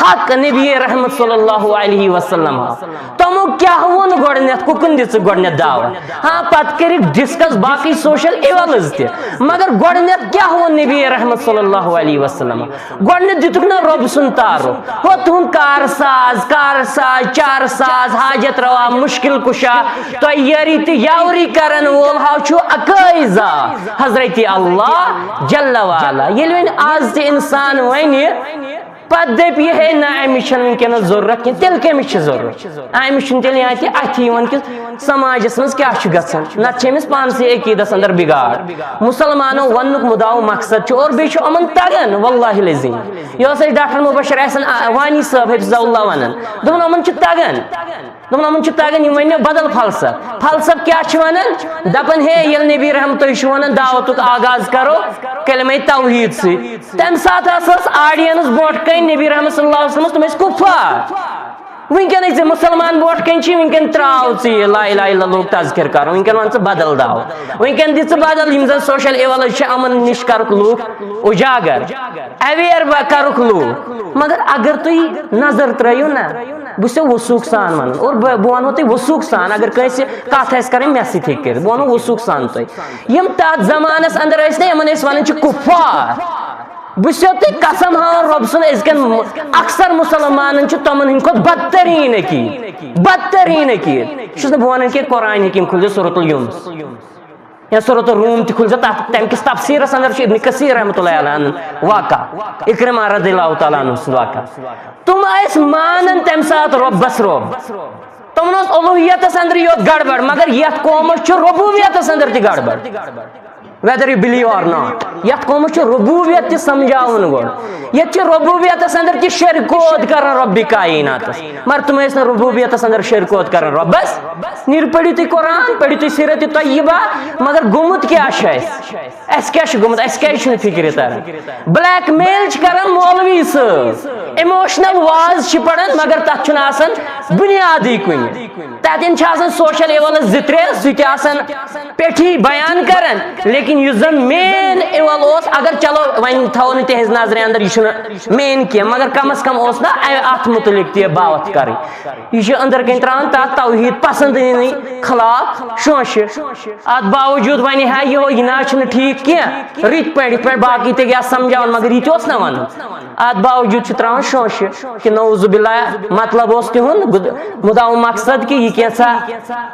حق نبی رحمت صلی اللہ علیہ وسلم۔ تِمو کیٛاہ ووٚن گۄڈٕنٮ۪تھ، کُکُن دِژٕکھ گۄڈٕنٮ۪تھ دعوت؟ ہاں، پتہٕ کٔرِکھ discuss باقٕے social evils تہِ، مگر گۄڈٕنٮ۪تھ کیٛاہ ووٚن نبی رحمت صلی اللہ علیہ وسلم؟ گۄڈٕنٮ۪تھ دِتُکھ نہ رۄب سُنٛد تعارُف۔ ہو تُہُنٛد کار ساز، کار ساز، چار ساز، حاجت روا، مُشکِل کُشا، تۄہہِ یٲری تہٕ یاوری کرن وول ہاو چھُ اکٲے ذات، حضرت اللہ جل وعلا۔ ییٚلہِ وۄنۍ آز تہِ انسان ونہِ، پتہٕ دپہِ یہِ، ہے نہ، أمِس چھنہٕ وٕنکیٚنس ضروٗرت کینٛہہ، تیٚلہِ کٔمِس چھِ ضروٗرت؟ أمِس چھُنہٕ تیٚلہِ یہِ اَتھِ یِوان کہِ سماجس منٛز کیٛاہ چھُ گژھان، نتہٕ چھِ أمِس پانسٕے عقیدس اندر بگاڑ۔ مسلمانو وننُک مُدعا و مقصد چھُ، اور بیٚیہِ چھُ یِمن تگان، واللہ العظیم۔ یہِ اوس اَسہِ ڈاکٹر مبشر احسن آ-، وانی صٲب حفظہ اللہ ونان، دوٚپُن، یِمن چھُ تگان، دوٚپُن، یِمن چھُ تگان، یِم ونہِ مےٚ بدل فلسفہٕ۔ فلسفہٕ کیٛاہ چھُ ونان؟ دپان، ہے، ییٚلہِ نبی رحمت تُہۍ چھِو ونان دعوتُک آغاز کرو کلمہ توحید سۭتۍ، تمہِ ساتہٕ ہسا ٲس audience برونٛٹھ کنہِ نبی رحمت صلی اللہ علیہ وسلمس، تِم ٲسۍ کُفار۔ وٕنکیٚن ٲسۍ ژےٚ مُسلمان برونٛٹھ کنہِ چھِ، وٕنکیٚن ترٛاو ژٕ یہِ لا الہ الا اللہ تذکر کرُن، وٕنکیٚن وَن ژٕ بدل دعوت، وٕنکیٚن دِ ژٕ بدل، یِم زن social evils چھِ، یِمن نِش کرُکھ لوٗکھ اُجاگر، aware کرُکھ لوٗکھ۔ مگر اگر تُہۍ نظر ترٲیِو نا، بہٕ چھُسو وثوق سان ونان، اور بہٕ، بہٕ ونہو تۄہہِ وثوق سان، اگر کٲنٛسہِ کتھ آسہِ کرٕنۍ، مےٚ سۭتۍ ہیٚکہِ کٔرِتھ، بہٕ ونہو وثوق سان تۄہہِ۔ یِم تتھ زمانس اندر ٲسۍ نا، یِمن ٲسۍ ونان چھِ کُفار۔ بہٕ چھُسو تۄہہِ قسم ہاوان رۄب سُنٛد، أزکٮ۪ن م-، اکثر مسلمانن چھُ تِمن ہٕنٛدِ کھۄتہٕ بدترین عقیٖد، بدترین عقیٖد۔ چھُس نہٕ بہٕ ونان کہِ قرآن حکیم کھُلزِ سورۃ الیونس یا سورۃ الروم تہِ کھُلزِ، تتھ، تمہِ کِس تفسیرس اندر چھُ ابن کثیر رحمۃ اللہ علیہ عنہ واقعہ، اکرمہ رضی اللہ تعالیٰ عنہ سُنٛد واقعہ۔ تِم ٲسۍ مانان تمہِ ساتہٕ رۄبس رۄب، تِمن اوس الوہیتس اندر یوت گڑبڑ، مگر یتھ قومس چھُ ربوبیتس اندر تہِ گڑبڑ۔ Whether you believe or not, یتھ قومس چھُ ربوبیت تہِ سمجھاوُن گۄڈٕ۔ ییٚتہِ چھِ ربوبیتس اندر تہِ شرکوت کران ربِ کائناتس، مگر تِم ٲسۍ نہٕ ربوبیتس اندر شرکوت کران رۄبس۔ نیٖرِو پٔرِو تُہۍ قرآن، پٔرِو تُہۍ سیرت طیبہ، مگر گوٚمُت کیٛاہ چھُ اَسہِ؟ اَسہِ کیٛاہ چھُ گوٚمُت؟ اَسہِ کیٛازِ چھُنہٕ فِکرِ تران؟ بلیک میل چھِ کران مولوی صٲب، ایموشنل واز چھِ پران، مگر تتھ چھُنہٕ آسان بنیادٕے کُنہِ۔ تتٮ۪ن چھِ آسان سوشل ایوَلس زٕ ترٛےٚ، سُہ تہِ آسان پیٹھی بیان کران، لیکن یُس زن مین ایول اوس، اگر چلو وۄنۍ تھاوو نہٕ تِہنٛز نظرِ اندر، یہِ چھُنہٕ مین کینٛہہ، مگر کم از کم اوس نہ اتھ متعلق تہِ باوتھ کرٕنۍ۔ یہِ چھُ أنٛدرٕ کَنۍ ترٛاوان تَتھ توحیٖد پسنٛد یِنٕے خلاف شونٛشہِ۔ اَتھ باوجوٗد وَنہِ ہا یِہوٚے، یہِ نہ حظ چھُنہٕ ٹھیٖک کینٛہہ، رٕتۍ پٲٹھۍ، یِتھ پٲٹھۍ باقٕے تہِ گژھِ سمجھاوُن، مگر یہِ تہِ اوس نہ وَنُن۔ اَتھ باوجوٗد چھُ ترٛاوان شونٛشہِ کہِ نعوذ باللہ، مطلب اوس تِہُنٛد گُد-، مُدعا و مقصد کہِ یہِ کینٛژھا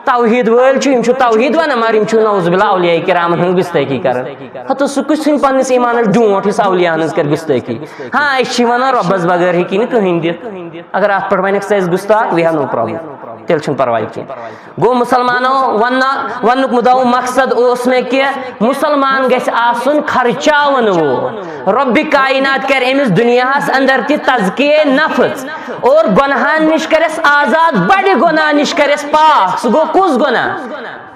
توحیٖد وٲلۍ چھِ، یِم چھِ توحیٖد وَنان، مگر یِم چھِ نعوذ باللہ اولیاء کرامن ہٕنٛز گُستٲخی کران۔ ہتہٕ سُہ کُس ژھٕنہِ پننِس ایٖمانس ڈونٛٹھ یُس اولیاہن ہٕنٛز کرِ گُستٲخی؟ ہاں، أسۍ چھِ وَنان رۄبس بغٲر ہیٚکی نہٕ کٕہٕنۍ دِتھ۔ اگر اتھ پٮ۪ٹھ ونکھ ژٕ اَسہِ گُستاخ، we have no problem، تیٚلہِ چھُنہٕ پرواے کینٛہہ۔ گوٚو مسلمانو، وننہٕ وننُک مُدعا و مقصد اوس مےٚ کہِ مسلمان گژھِ آسُن خرچاون وول۔ رۄبِ کائنات کرِ أمِس دُنیاہس اندر تہِ تزکیہ نفس اور گۄناہن نِش کرٮ۪س آزاد، بڑِ گۄناہ نِش کرٮ۪س پاک۔ سُہ گوٚو کُس گۄناہ؟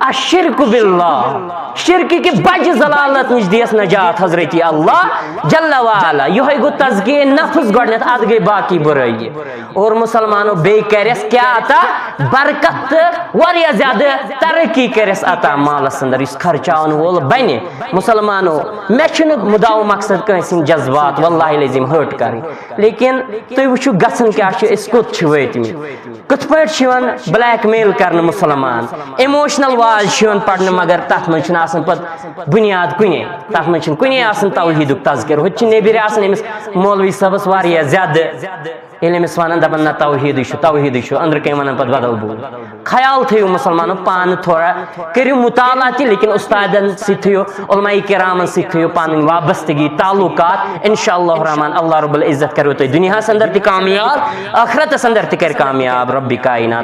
الشرک باللہ، شرک کہِ بجہِ ضلالت نِش دیس نجات حضرت اللہ جل وعلا۔ یِہوٚے گوٚو تزکیہ نفس گۄڈنٮ۪تھ، اتھ گٔے باقی بُرٲیی۔ اور مسلمانو بیٚیہِ کرٮ۪س کیٛاہ عطا؟ برکت تہٕ واریاہ زیادٕ ترقی کرٮ۪س عطا مالس اندر، یُس خرچاون وول بنہِ۔ مسلمانو، مےٚ چھُنہٕ مُدعا و مقصد کٲنٛسہِ ہٕنٛدۍ جذبات واللہ العظیم ہٲٹ کرٕنۍ، لیکن تُہۍ وٕچھِو گژھان کیٛاہ چھُ، أسۍ کوٚت چھِ وٲتمٕتۍ۔ کِتھ پٲٹھۍ چھِ یِوان بلیک میل کرنہٕ مسلمان، ایموشنل واز چھِ یِوان پرنہٕ، مگر تتھ منٛز چھُنہٕ آسان پتہٕ بنیاد کُنے، تتھ منٛز چھُنہٕ کُنے آسان توحیٖدُک تذکر۔ ہُتہِ چھِ نیٚبرۍ آسان أمِس مولوی صٲبس واریاہ زیادٕ، ییٚلہِ أمِس ونان دپان نہ توحیٖدٕے چھُ، توحیٖدٕے چھُ، أنٛدرٕ کَنۍ ونان پتہٕ بدل بوٗل۔ خیال تھٲیِو مسلمانو پانہٕ تھوڑا، کٔرِو مطالعہ تہِ، لیکن استادن سۭتۍ تھٲیِو، علماء کرامن سۭتۍ تھٲیِو پنٕنۍ وابستگی، تعلقات۔ انشاءاللہ الرحمن، اللہ رب العزت کرو تُہۍ دُنیاہس اندر تہِ کامیاب، ٲخرتس اندر تہِ کرِ کامیاب ربِ کائنات۔